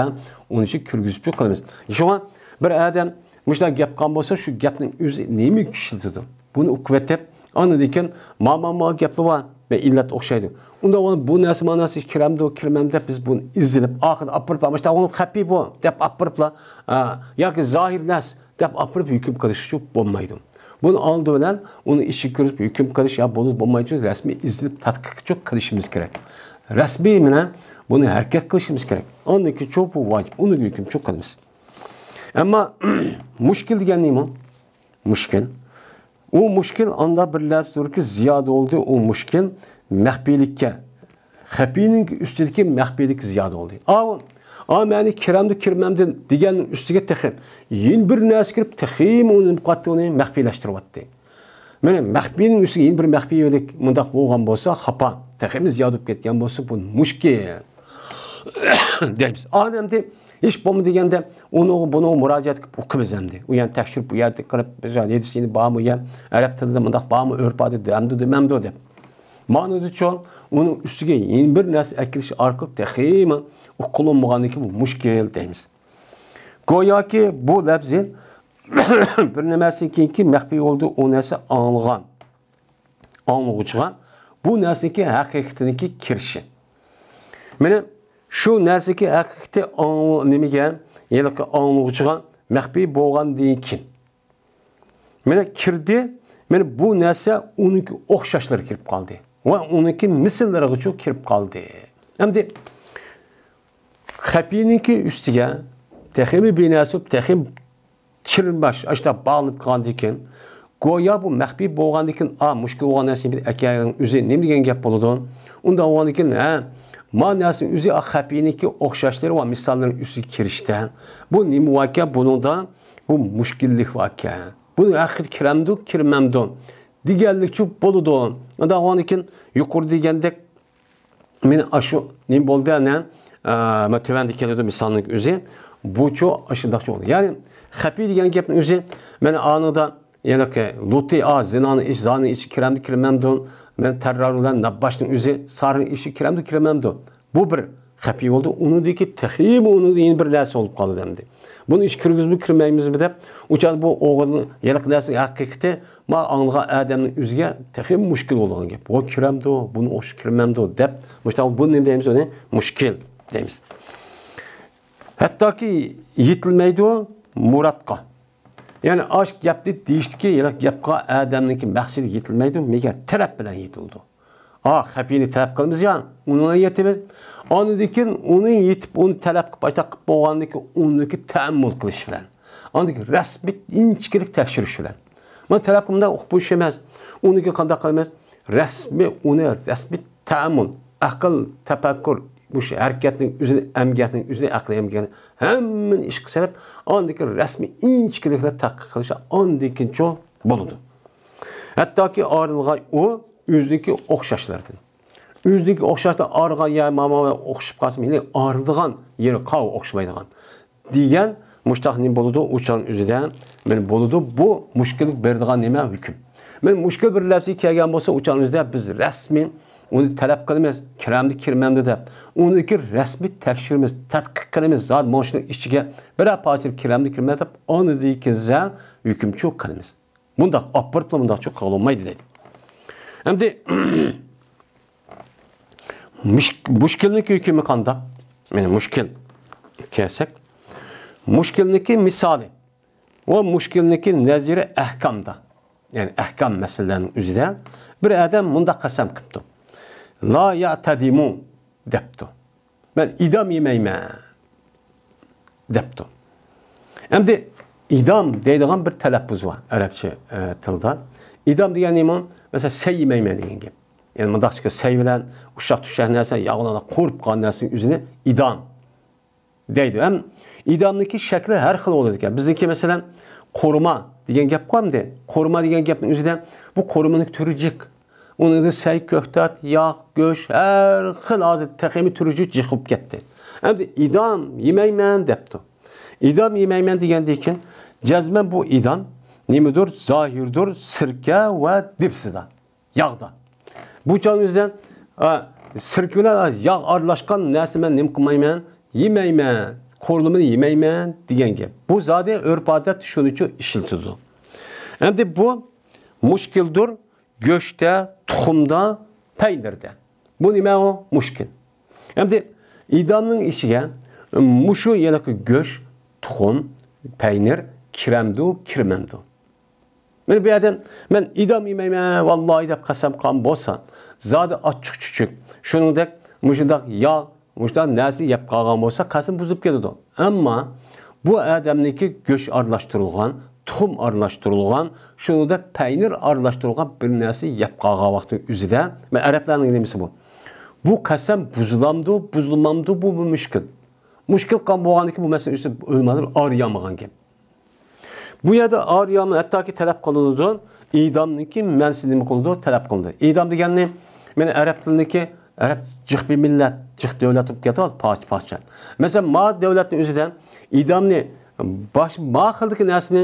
ئۇنىڭ ئۈچۈن كىرگۈزۈپچۇ قىلىمىز. شۇڭا بىر ئادەم مۇشۇنداق گەپ قىلغان بولسا، شۇ گەپنىڭ ئۆزى نېمە ئىشلىتىدۇ؟ بۇنى ئۇقۇپ يېتىپ، ئاندىن كېيىن، ما، ما، ما گەپلەر بار، بىر ئىللەت ئوخشايدۇ. ئۇنداق بولغاندا بۇ نەرسە، ما نەرسە كىرەمدۇ، كىرمەمدۇ دەپ بىز بۇنى ئىزدىنىپ، ئاخىرىدا ئاپىرىپ، مۇشۇنداق ئۇنىڭ خەپىي بۇ دەپ ئاپىرىپلا، ئا، ياكى زاھىر نەرس دەپ ئاپىرىپ ھۆكۈم قىلىشقا بولمايدۇ. بۇنى ئالدى بىلەن ئۇنى ئىچىگە كىرىپ ھۆكۈم قىلىش يا بولىدۇ، بولمايدۇ، رەسمىي ئىزدىنىپ تەتقىقچۇ قىلىشىمىز كېرەك. رەسمىي مانا بۇنى ھەرىكەت قىلىشىمىز كېرەك. ئاندىن كېيىن چوقۇم ۋاجىپ، ئۇنى ھۆكۈمچۇ قىلىمىز. ئەمما مۇشكىل دېگەن نېمە؟ مۇشكىل. ئۇ مۇشكىل ئاندا بىر لەپزدۇركى زىيادە بولدى، ئۇ مۇشكىل مەخپىيلىككە، خەپىينىڭ ئۈستىدىكى مەخپىيلىك زىيادە بولدى. ئاۋۇ، ئا، مەنى كىرەمدۇ، كىرمەمدۇ دېگەننىڭ ئۈستىگە تېخى يەنە بىر نەرسە كىرىپ، تېخىمۇ ئۇنى قاتتىق ئۇنى مەخپىيلەشتۈرۈۋەتتى. مانا مەخپىينىڭ ئۈستىگە يەنە بىر مەخپىيلىك مۇنداق بولغان بولسا، خاپا، تېخىمۇ زىيادە بولۇپ كەتكەن بولسا، بۇ مۇشكىل دەيمىز. ئانا ئەمدى ھېچ بولمىدى دېگەندە، ئۇنىڭغا، بۇنىڭغا مۇراجىئەت قىلىپ ئوقۇيمىز ئەمدى. ئۇ يەنى تەكشۈرۈپ، بۇ يەردە قىلىپ، بىز ھەدىس يەنە بارمۇ يا، ئەرەب تىلىدا مۇنداق بارمۇ، ئۆرپ-ئادەت دەمدۇ، دېمەمدۇ دەپ. مانىدىچۇ، ئۇنىڭ ئۈستىگە يەنە بىر نەرسە ئەكېلىش ئارقىلىق تېخىمۇ ئۇقۇلۇنمىغاندىن كېيىن بۇ مۇشكىل دەيمىز. گوياكى بۇ لەپزى بىر نېمىسىدىن كېيىنكى مەخپىي بولدى، ئۇ نەرسە ئاڭلىغان، ئاڭلىغۇچىغا بۇ نەرسىنىڭكى ھەقىقىتىنىڭكى كىرىشى. مانا شۇ نەرسىنىڭكى ھەقىقىتى ئاڭ-، نېمىگە، ھېلىقى ئاڭلىغۇچىغا مەخپىي بولغاندىن كېيىن، مانا كىردى، مانا بۇ نەرسە ئۇنىڭكى ئوخشاشلىرىغا كىرىپ قالدى ۋە ئۇنىڭكى مىسىللىرىغىچۇ كىرىپ قالدى. ئەمدى خەپىينىڭكى ئۈستىگە تېخىمۇ بىناسىپ، تېخىمۇ چىرماش، ئاشتا باغلىنىپ قالغاندىكىن، گويا بۇ مەخپىي بولغاندىكىن، ئا، مۇشكىل بولغان نەرسىنى بىر ئەكەلگەن ئۆزى نېمە دېگەن گەپ بولىدۇ؟ ئۇنداق بولغاندىكىن، ھە، ما نەرسىنىڭ ئۆزى، ئا، خەپىينىڭكى ئوخشاشلىرى ۋە مىساللىرىنىڭ ئۈستىگە كىرىشتە. بۇ نېمە باركەن بۇنىڭدا؟ بۇ مۈشكۈللۈك باركەن. بۇنى ھەقىقىي كىرەمدۇ، كىرمەمدۇ دېگەنلىكچۇ بولىدۇ. ئۇنداق بولغاندىكىن يۇقىرى دېگەندەك مېنى ئاشۇ نېمە بولدى، ئەنە، ئە، مانا تۆۋەندە كېلىدۇ مىسالنىڭ ئۆزى. بۇچۇ ئاشۇنداقچۇ بولدى. يەنى خەپىي دېگەن گەپنىڭ ئۆزى، مانا ئانىدا يەنى لۇتى، ئا، زىنانى ئىچ، زانى ئىچ، كىرەمدۇ، كىرمەمدۇ؟ مەن تەررار بىلەن نەبباشنىڭ ئۆزى سارىنىڭ ئىچى كىرەمدۇ، كىرمەمدۇ؟ بۇ بىر خەپىي بولدى. ئۇنىڭدىكى تېخىمۇ ئۇنىڭدا يەنە بىر نەرسە بولۇپ قالدى ئەمدى. بۇنى ئىچ كىرگۈزمۇ كىرمەيمىزمۇ دەپ، ئۇ چاغدا بۇ ئوغرىنىڭ ھېلىقى نەرسىنىڭ ھەقىقىتى ما ئاڭلىغان ئادەمنىڭ ئۆزىگە تېخىمۇ مۇشكىل بولىدىغان گەپ. بۇ كىرەمدۇ، بۇنى ئوخشاش كىرمەمدۇ دەپ، مۇشۇنداق بۇ نېمە دەيمىز ئۇنى؟ مۇشكىل دەيمىز. ھەتتاكى يېتىلمەيدۇ مۇرادقا. يەنى ئاش گەپنى دېيىشتىكى ياكى گەپ قىلغان ئادەمنىڭكى مەقسىتىگە يېتىلمەيدۇ، مەگەر تەلەپ بىلەن يېتىلىدۇ. ئا، خەپىينى تەلەپ قىلىمىز يا، ئۇنى يېتىمىز. ئاندىن كېيىن ئۇنى يېتىپ، ئۇنى تەلەپ قىلىپ، ئاشتاق قىلىپ بولغاندىن كېيىن ئۇنىڭكى تەئەممۇل قىلىش بىلەن. ئاندىن كېيىن رەسمىي ئىنچىكىلىك تەكشۈرۈش بىلەن. مانا تەلەپ قىلمىدا ئۇقۇپ بوشىماس. ئۇنىڭكى قانداق قىلىمىز؟ رەسمىي ئۇنى، رەسمىي تەئەممۇل، ئەقىل، تەپەككۇر، مۇشۇ ھەرىكەتنىڭ ئۆزىنى، ئەمگەكنىڭ ئۆزىنى، ئەقلىي ئەمگەكنى ھەممىنى ئىشقا سېلىپ، ئاندىن كېيىن رەسمىي ئىنچىكىلىكلەر تەتقىق قىلىش ئاندىن كېيىنچۇ بولىدۇ. ھەتتاكى ئايرىلغان ئۇ ئۆزىنىڭكى ئوخشاشلىرىدىن. ئۆزىنىڭكى ئوخشاشلار ئايرىلغان يا ماما ئوخشىشىپ قالسا، مېنىڭ ئايرىلىدىغان يېرى قاۋا ئوخشىمايدىغان دېگەن مۇشتاق نېمە بولىدۇ؟ ئۇ چاغنىڭ ئۆزىدە مانا بولىدۇ. بۇ مۈشكۈلگە بېرىدىغان نېمە؟ ھۆكۈم. مانا مۈشكۈل بىر لەپزى كەلگەن بولسا، ئۇ چاغنىڭ ئۆزىدە بىز رەسمىي ئۇنى تەلەپ قىلىمىز، كىرەمدۇ، كىرمەمدۇ دەپ. ئۇنىڭكى رەسمىي تەكشۈرىمىز، تەتقىق قىلىمىز، زادى مۇشۇنىڭ ئىچىگە بىرەر پارچە كىرەمدۇ، كىرمەمدۇ دەپ، ئاندىن كېيىن ھۆكۈمچۇ قىلىمىز. مۇنداق ئاپىرىپلا مۇنداقچۇ قىلغىلى بولمايدۇ دەيدۇ. ئەمدى مۇش-، مۇشكىلنىڭكى ھۆكمى قانداق؟ يەنى مۇشكىل كەلسەك، مۇشكىلنىڭكى مىسالى ۋە مۇشكىلنىڭكى نەزىرى ئەھكامدا، يەنى ئەھكام مەسىلىلەرنىڭ ئۆزىدە بىر ئادەم مۇنداق قەسەم قىپتۇ. لا يەتەدىمۇ دەپتۇ. مەن ئىدام يېمەيمەن دەپتۇ. ئەمدى ئىدام دەيدىغان بىر تەلەپپۇز بار ئەرەبچە، ئە، تىلدا. ئىدام دېگەن نېمە؟ مەسىلەن، سەي يېمەيمەن دېگەن گەپ. يەنى مۇنداقچە سەي بىلەن ئۇششاق-چۈششەق نەرسە، ياغلىق قورۇپ قالغان نەرسىنىڭ ئۆزىنى ئىدام دەيدۇ. ھەم ئىدامنىڭكى شەكلى ھەر خىل بولىدىكەن. بىزنىڭكى مەسىلەن، قورۇما دېگەن گەپ قويامدى. قورۇما دېگەن گەپنىڭ ئۆزىدە بۇ قورۇمىنىڭ تۈرى جىق. ئۇنىڭدا سەي، كۆكتات، ياغ، گۆش، ھەر خىل ھازىر تېخىمۇ تۈرى جىق، جىق بولۇپ كەتتى. ئەمدى ئىدام يېمەيمەن دەپتۇ. ئىدام يېمەيمەن دېگەندىن كېيىن، جەزمەن بۇ ئىدام نېمىدۇر؟ زاھىردۇر، سىركە ۋە دىپسىدا. ياغدا. بۇ چاغنىڭ ئۆزىدە، ئا، سىركە بىلەن، ئا، ياغ ئارىلاشقان نەرسە مەن نېمە قىلمايمەن؟ يېمەيمەن. قورۇمىنى يېمەيمەن دېگەن گەپ. بۇ زادى ئۆرپ-ئادەت شۇنىچۇ ئىشلىتىدۇ. ئەمدى بۇ مۇشكىلدۇر گۆشتە، تۇخۇمدا، پەينىردە. بۇ نېمە ئۇ؟ مۇشكىل. ئەمدى ئىدامنىڭ ئىچىگە مۇشۇ يەنە گۆش، تۇخۇم، پەينىر كىرەمدۇ، كىرمەمدۇ؟ مانا بۇ يەردىن مەن ئىدام يېمەيمەن، ۋاللاھى دەپ قەسەم قىلغان بولسا، زادى ئاچچىق-چۈچۈك، شۇنىڭدەك مۇشۇنداق ياغ، مۇشۇنداق نەرسە يەپ قالغان بولسا، قەسەم بۇزۇلۇپ كېتىدۇ. ئەمما بۇ ئادەمنىڭكى گۆش ئارىلاشتۇرۇلغان، تۇخۇم ئارىلاشتۇرۇلغان، شۇنىڭدەك پەينىر ئارىلاشتۇرۇلغان بىر نەرسە يەپ قالغان ۋاقتىنىڭ ئۆزىدە، مەن ئەرەبلەرنىڭ نېمىسى بۇ؟ بۇ قەسەم بۇزۇلامدۇ، بۇزۇلمامدۇ، بۇ، بۇ مۈشكۈل. مۇشكىل قىلغان بولغاندىكىن بۇ مەسىلە ئۈستىدە ئۆلىمالار ئارىيالمىغان گەپ. بۇ يەردە ئارىيالما ھەتتاكى تەلەپ قىلىنىدۇ. ئىدامنىڭكى مەنىسى نېمە قىلىدۇ؟ تەلەپ قىلىنىدۇ. ئىدام دېگەننى، مانا ئەرەب تىلىنىڭكى، ئەرەب جىق بىر مىللەت، جىق دۆلەت بولۇپ كېتىۋاتىدۇ، پارچە-پارچە. مەسىلەن، ما دۆلەتنىڭ ئۆزىدە ئىدامنى باش-، ما خىلدىكى نەرسىنى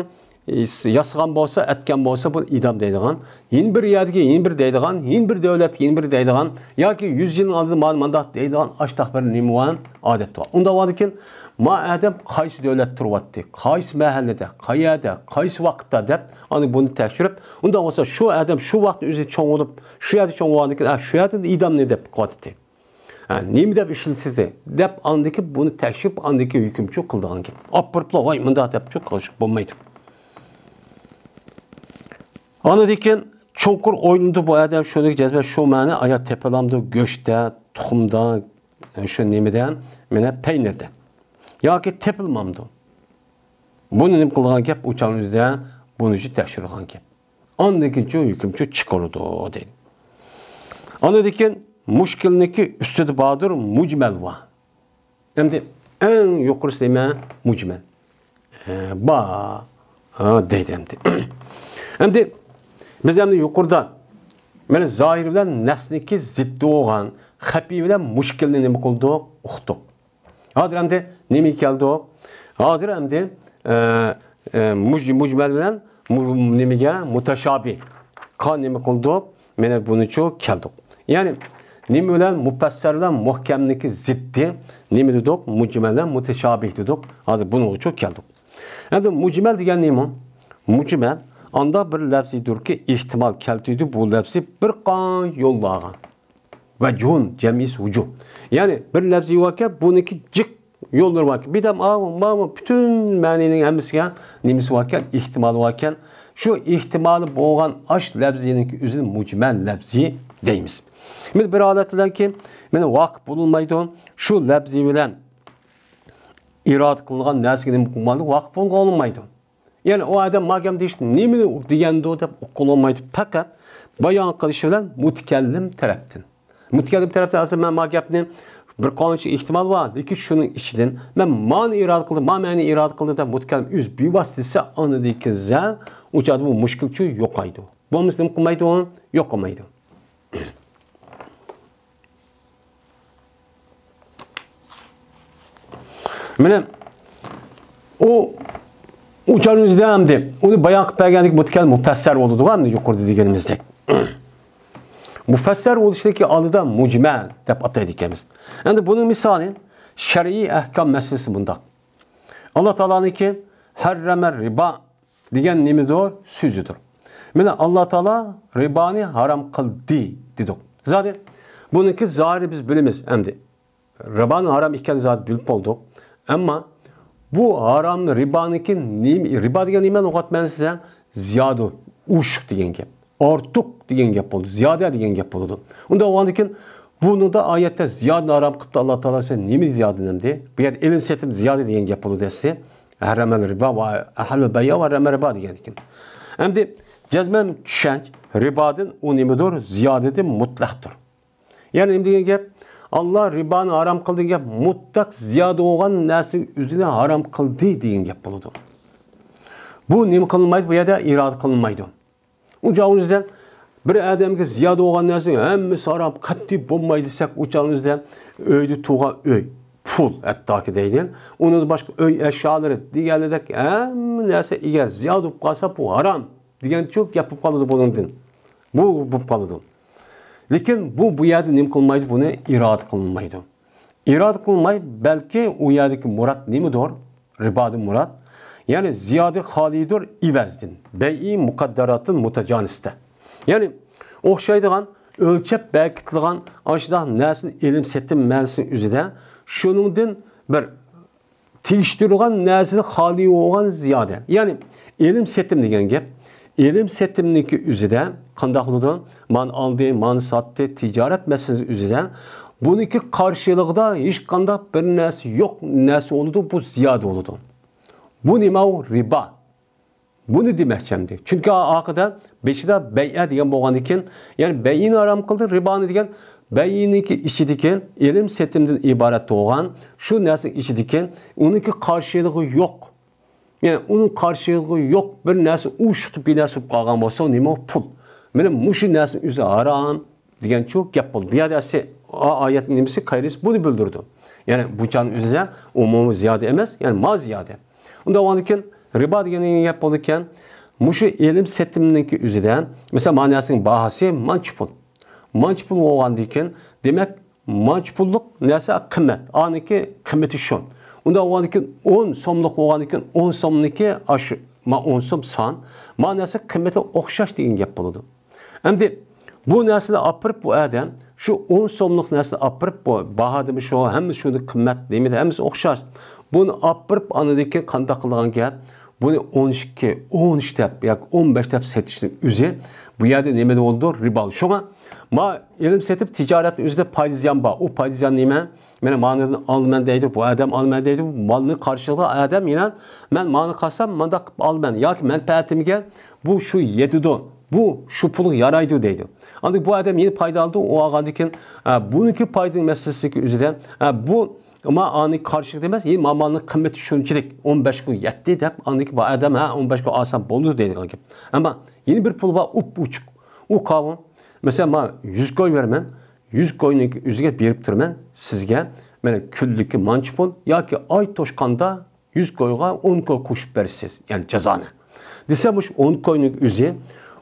ياسىغان بولسا، ئەتكەن بولسا، بۇنى ئىدام دەيدىغان. يەنە بىر يەردىكى يەنە بىر دەيدىغان، يەنە بىر دۆلەتتىكى يەنە بىر دەيدىغان، ياكى يۈز يىلنىڭ ئالدىدا مانا مانداق دەيدىغان، ئاشتاق بىر نېمە بار، ئادەت بار. ئۇنداق بولغاندىكىن، ما ئادەم قايسى دۆلەتتە تۇرۇۋاتتى، قايسى مەھەللىدە، قەيەردە، قايسى ۋاقىتتا دەپ، ئانا بۇنى تەكشۈرۈپ، ئۇنداق بولسا شۇ ئادەم شۇ ۋاقىتتا ئۆزى چوڭ بولۇپ، شۇ يەردە چوڭ بولغاندىكىن، ھە، شۇ يەردە ئىدامنى دەپ قىلىۋاتتى. ھە، نېمە دەپ ئىشلىتىلدى دەپ ئاندىكى بۇنى تەكشۈرۈپ، ئاندىكى ھۆكۈمچۇ قىلىدىغان گەپ. ئاپىرىپلا، ۋاي، مۇنداق دەپچۇ قىلىشقا بولمايدۇ. ئاندىن كېيىن چوڭقۇر ئويلىنىدۇ بۇ ئادەم، شۇنىڭ جەزمەن شۇ مەنە ئايا تېپىلامدۇ، گۆشتە، تۇخۇمدا، شۇ نېمىدە، مانا پەينىردە. ياكى تېپىلمامدۇ. بۇنى نېمە قىلغان گەپ؟ ئۇ چاغنىڭ ئۆزىدە بۇنى تەكشۈرگەن گەپ. ئاندىن كېيىنچۇ ھۆكۈمچۇ چىقىرىدۇ دەيدۇ. ئاندىن كېيىن مۇشكىلنىڭكى ئۈستىدە باردۇر، مۇجمەل بار. ئەمدى ئەڭ يۇقىرىسى نېمە؟ مۇجمەل. ئە، بار، ھە، دەيدۇ ئەمدى. ئەمدى بىز ئەمدى يۇقىرىدا مانا زاھىر بىلەن نەسنىڭكى زىددى بولغان خەپىي بىلەن مۇشكىلنى نېمە قىلدۇق؟ ئۇقتۇق. ھازىر ئەمدى نېمىگە كەلدۇق؟ ھازىر ئەمدى، ئە، ئە، مۇج-، مۇجمەل بىلەن مۇ-، نېمىگە؟ مۇتەشابىھقا نېمە قىلدۇق؟ مانا بۇنىچۇ كەلدۇق. يەنى نېمە بىلەن؟ مۇپەسسەر بىلەن مۇھكەمنىڭكى زىددى نېمە دېدۇق؟ مۇجمەل بىلەن مۇتەشابىھ دېدۇق. ھازىر بۇنىڭغىچۇ كەلدۇق. ئەمدى مۇجمەل دېگەن نېمە؟ مۇجمەل ئانداق بىر لەپزىدۇركى، ئېھتىمال كەلتۈردى بۇ لەپزى بىر قانچە يوللارغا. ۋەجھۇن، جەمئىسى ۋۇجۇھ. يەنى بىر لەپزى باركەن، بۇنىڭكى جىق يوللىرى باركەن. بىردەم ئاۋۇ، ماۋۇ، پۈتۈن مەنىنىڭ ھەممىسىگە نېمىسى باركەن؟ ئېھتىمالى باركەن. شۇ ئېھتىمالى بولغان ئاش لەپزىنىڭكى ئۆزىنى مۇجمەل لەپزى دەيمىز. مانا بىر ھالەتتىكى، مانا ۋاقىپ بولۇنمايدۇ. شۇ لەپزى بىلەن ئىرادە قىلىنغان نەرسىگە نېمە قىلمايدۇ؟ ۋاقىپ بولغىلى بولمايدۇ. يەنى ئۇ ئادەم ما گەپنى دېيىشتى، نېمىنى دېگەندۇ دەپ ئۇققىلى بولمايدۇ. پەقەت بايان قىلىشى بىلەن مۇتەكەللىم تەرەپتىن. مۇتەكەللىم تەرەپتىن ئەسلى مەن ما گەپنى بىر قانچە ئېھتىمال بار، لېكىن شۇنىڭ ئىچىدىن مەن مانى ئىرادە قىلدىم، ما مەنى ئىرادە قىلدىم دەپ مۇتەكەللىم ئۆزى بىۋاسىتە دېسە، ئاندىن كېيىن ئۇ چاغدا بۇ مۇشكىلچۇ يوقايدۇ. بولمىسا نېمە قىلمايدۇ؟ يوقىمايدۇ. مانا ئۇ، ئۇ چاغنىڭ ئۆزىدە ئەمدى ئۇنى بايان قىلىپ بەرگەندىكىن مۇتەكەللىم مۇپەسسەر بولىدىغۇ، ئەمدى يۇقىرىدا دېگىنىمىزدەك. مۇپەسسەر بولۇشتىكى ئالدىدا مۇجمەل دەپ ئاتايدۇ ئىكەنمىز. ئەمدى بۇنىڭ مىسالى شەرئىي ئەھكام مەسىلىسى بۇنداق. ئاللا تائالانىڭكى ھەررەمە رىبا دېگەن نېمىدۇر؟ سۆزىدۇر. مانا، ئاللا تائالا رىبانى ھارام قىلدى دېدۇق. زادى بۇنىڭكى زاھىرى بىز بىلىمىز ئەمدى. رىبانىڭ ھارام ئىكەنلىكىنى زادى بىلىپ بولدۇق. ئەمما بۇ ھارام، رىبانىڭكى نېمە؟ رىبا دېگەن نېمە لۇغەت مەنىسىدە؟ زىيادە، ئوشۇق دېگەن گەپ. ئارتۇق دېگەن گەپ بولىدۇ. زىيادە دېگەن گەپ بولىدۇ. ئۇنداق بولغاندىكىن بۇنىڭدا ئايەتتە زىيادىنى ھارام قىپتۇ ئاللا تائالا، سەن نېمە زىيادە ئەمدى؟ بۇ يەردە ئېلىم سېتىم زىيادە دېگەن گەپ بولىدۇ ئەسلى. ھەررەمەل رىبا ۋە ئەھەللەل بەيئە ۋە ھەررەمە رىبا دېگەن ئىكەن. ئەمدى جەزمەن چۈشەنچ، رىبادىن ئۇ نېمىدۇر؟ زىيادىدىن مۇتلەقتۇر. يەنى نېمە دېگەن گەپ؟ ئاللا رىبانى ھارام قىلدى دېگەن گەپ مۇتلەق زىيادە بولغان نەرسىنىڭ ئۆزىنى ھارام قىلدى دېگەن گەپ بولىدۇ. بۇ نېمە قىلىنمايدۇ؟ بۇ يەردە ئىرادە قىلىنمايدۇ. ئۇ چاغنىڭ ئۆزىدە بىر ئادەمگە زىيادە بولغان نەرسىنىڭ ھەممىسى ھارام، قەتئىي بولمايدۇ دېسەك، ئۇ چاغنىڭ ئۆزىدە ئۆيدە تۇرغان ئۆي، پۇل ھەتتاكى دەيدۇ. ئۇنىڭدىن باشقا ئۆي ئەشيالىرى دېگەنلىرىدەك ھەممە نەرسە ئەگەر زىيادە بولۇپ قالسا، بۇ ھارام دېگەنچۇ گەپ بولۇپ قالىدۇ بۇنىڭدىن. بۇ بولۇپ قالىدۇ. لېكىن بۇ، بۇ يەردە نېمە قىلمايدۇ؟ بۇنى ئىرادە قىلمايدۇ. ئىرادە قىلماي، بەلكى ئۇ يەردىكى مۇراد نېمىدۇر؟ رىبادىن مۇراد، يەنى زىيادە خالىيدۇر ئىۋەزدىن، بەيئى مۇقەددەراتىن مۇتەجانىستە. يەنى ئوخشايدىغان، ئۆلچەپ بەركىتىلغان ئاشۇنداق نەرسىنى ئېلىم سېتىم مەنىسىنىڭ ئۆزىدە شۇنىڭدىن بىر تېگىشتۈرۈلگەن نەرسىدىن خالىي بولغان زىيادە. يەنى ئېلىم سېتىم دېگەن گەپ. ئېلىم سېتىمنىڭكى ئۆزىدە قانداق بولىدۇ؟ مانى ئالدى، مانى ساتتى، تىجارەت مەسىلىسى ئۆزىدە. بۇنىڭكى قارشىلىقىدا ھېچقانداق بىر نەرسە يوق نەرسە بولىدۇ، بۇ زىيادە بولىدۇ. بۇ نېمە ئۇ؟ رىبا. بۇنى دېمەكچى ئەمدى. چۈنكى ئارقىدا بېشىدا بەيئە دېگەن بولغاندىكىن، يەنى بەيئىنى ھارام قىلدى، رىبانى دېگەن بەيئىنىڭكى ئىچىدىكى ئېلىم سېتىمدىن ئىبارەت بولغان شۇ نەرسىنىڭ ئىچىدىكى ئۇنىڭكى قارشىلىقى يوق. يەنى ئۇنىڭ قارشىلىقى يوق بىر نەرسە ئۇششۇقتۇ بىر نەرسە بولۇپ قالغان بولسا، نېمە ئۇ؟ پۇل. مانا مۇشۇ نەرسىنىڭ ئۆزى ھارام دېگەنچۇ گەپ بولدى. بۇ يەردە ئەسلى ئا-، ئايەتنىڭ نېمىسى، قايرىسى بۇنى بىلدۈرىدۇ. يەنى بۇ چاغنىڭ ئۆزىدە ئومۇمىي زىيادە ئەمەس، يەنى ما زىيادە. ئۇنداق بولغاندىكىن رىبا دېگەن گەپ بولىدىكەن، مۇشۇ ئېلىم سېتىمنىڭكى ئۆزىدە، مەسىلەن، مانا نەرسىنىڭ باھاسى مانچە پۇل. مانچە پۇل بولغاندىكىن، دېمەك، مانچە پۇللۇق نەرسە قىممەت. ئانىڭكى قىممىتى شۇ. ئۇنداق بولغاندىكىن، ئون سوملۇق بولغاندىكىن، ئون سومنىڭكى ئاشۇ، ما ئون سوم سان، ما نەرسە قىممىتى ئوخشاش دېگەن گەپ بولىدۇ. ئەمدى بۇ نەرسىنى ئاپىرىپ بۇ ئادەم، شۇ ئون سوملۇق نەرسىنى ئاپىرىپ، بۇ باھادىمۇ شۇ، ھەممىسى شۇ قىممەت، نېمىدە، ھەممىسى ئوخشاش. بۇنى ئاپىرىپ، ئاندىن كېيىن قانداق قىلىدىغان گەپ؟ بۇنى ئون ئىككى، ئون ئۈچ دەپ ياكى ئون بەش دەپ سېتىشنىڭ ئۆزى بۇ يەردە نېمە بولىدۇ؟ رىبا. شۇڭا ما ئېلىم سېتىپ تىجارەتنىڭ ئۆزىدە پايدا زىيان بار. ئۇ پايدا زىيان نېمە؟ مانا مانىدىن ئالىمەن دەيدۇ، بۇ ئادەم ئالىمەن دەيدۇ، مالنى قارشىلىغان ئادەم يەنە مەن مانى قالسام مانداق قىلىپ ئالىمەن ياكى مەنپەئەتىمگە بۇ شۇ يېتىدۇ، بۇ شۇ پۇلغا يارايدۇ دەيدۇ. ئاندىن بۇ ئادەم يەنە پايدا ئالىدۇ، ئۇ ئالغاندىن كېيىن، ئە، بۇنىڭكى پايدىنىڭ مەسىلىسىدىكى ئۆزىدە، ئە، بۇ ئەمما ئانىڭ قارشىلىقى دېمەس، يەنى ما مالنىڭ قىممىتى شۇنچىلىك، ئون بەش كوي يەتتى دەپ، ئاندىكى بار ئادەم، ھە، ئون بەش كوي ئالسام بولىدۇ دەيدىغان گەپ. ئەمما يەنە بىر پۇل بار، ئۇپ ئوچۇق. ئۇ قاۋۇ. مەسىلەن، ما يۈز كوي بېرىمەن، يۈز كوينىڭ ئۆزىگە بېرىپ تۇرىمەن سىزگە، مانا كۈنلۈككە مانچە پۇل ياكى ئاي توشقاندا يۈز كويغا ئون كوي قوشۇپ بېرىسىز، يەنى جازانى. دېسە، مۇشۇ ئون كوينىڭ ئۆزى،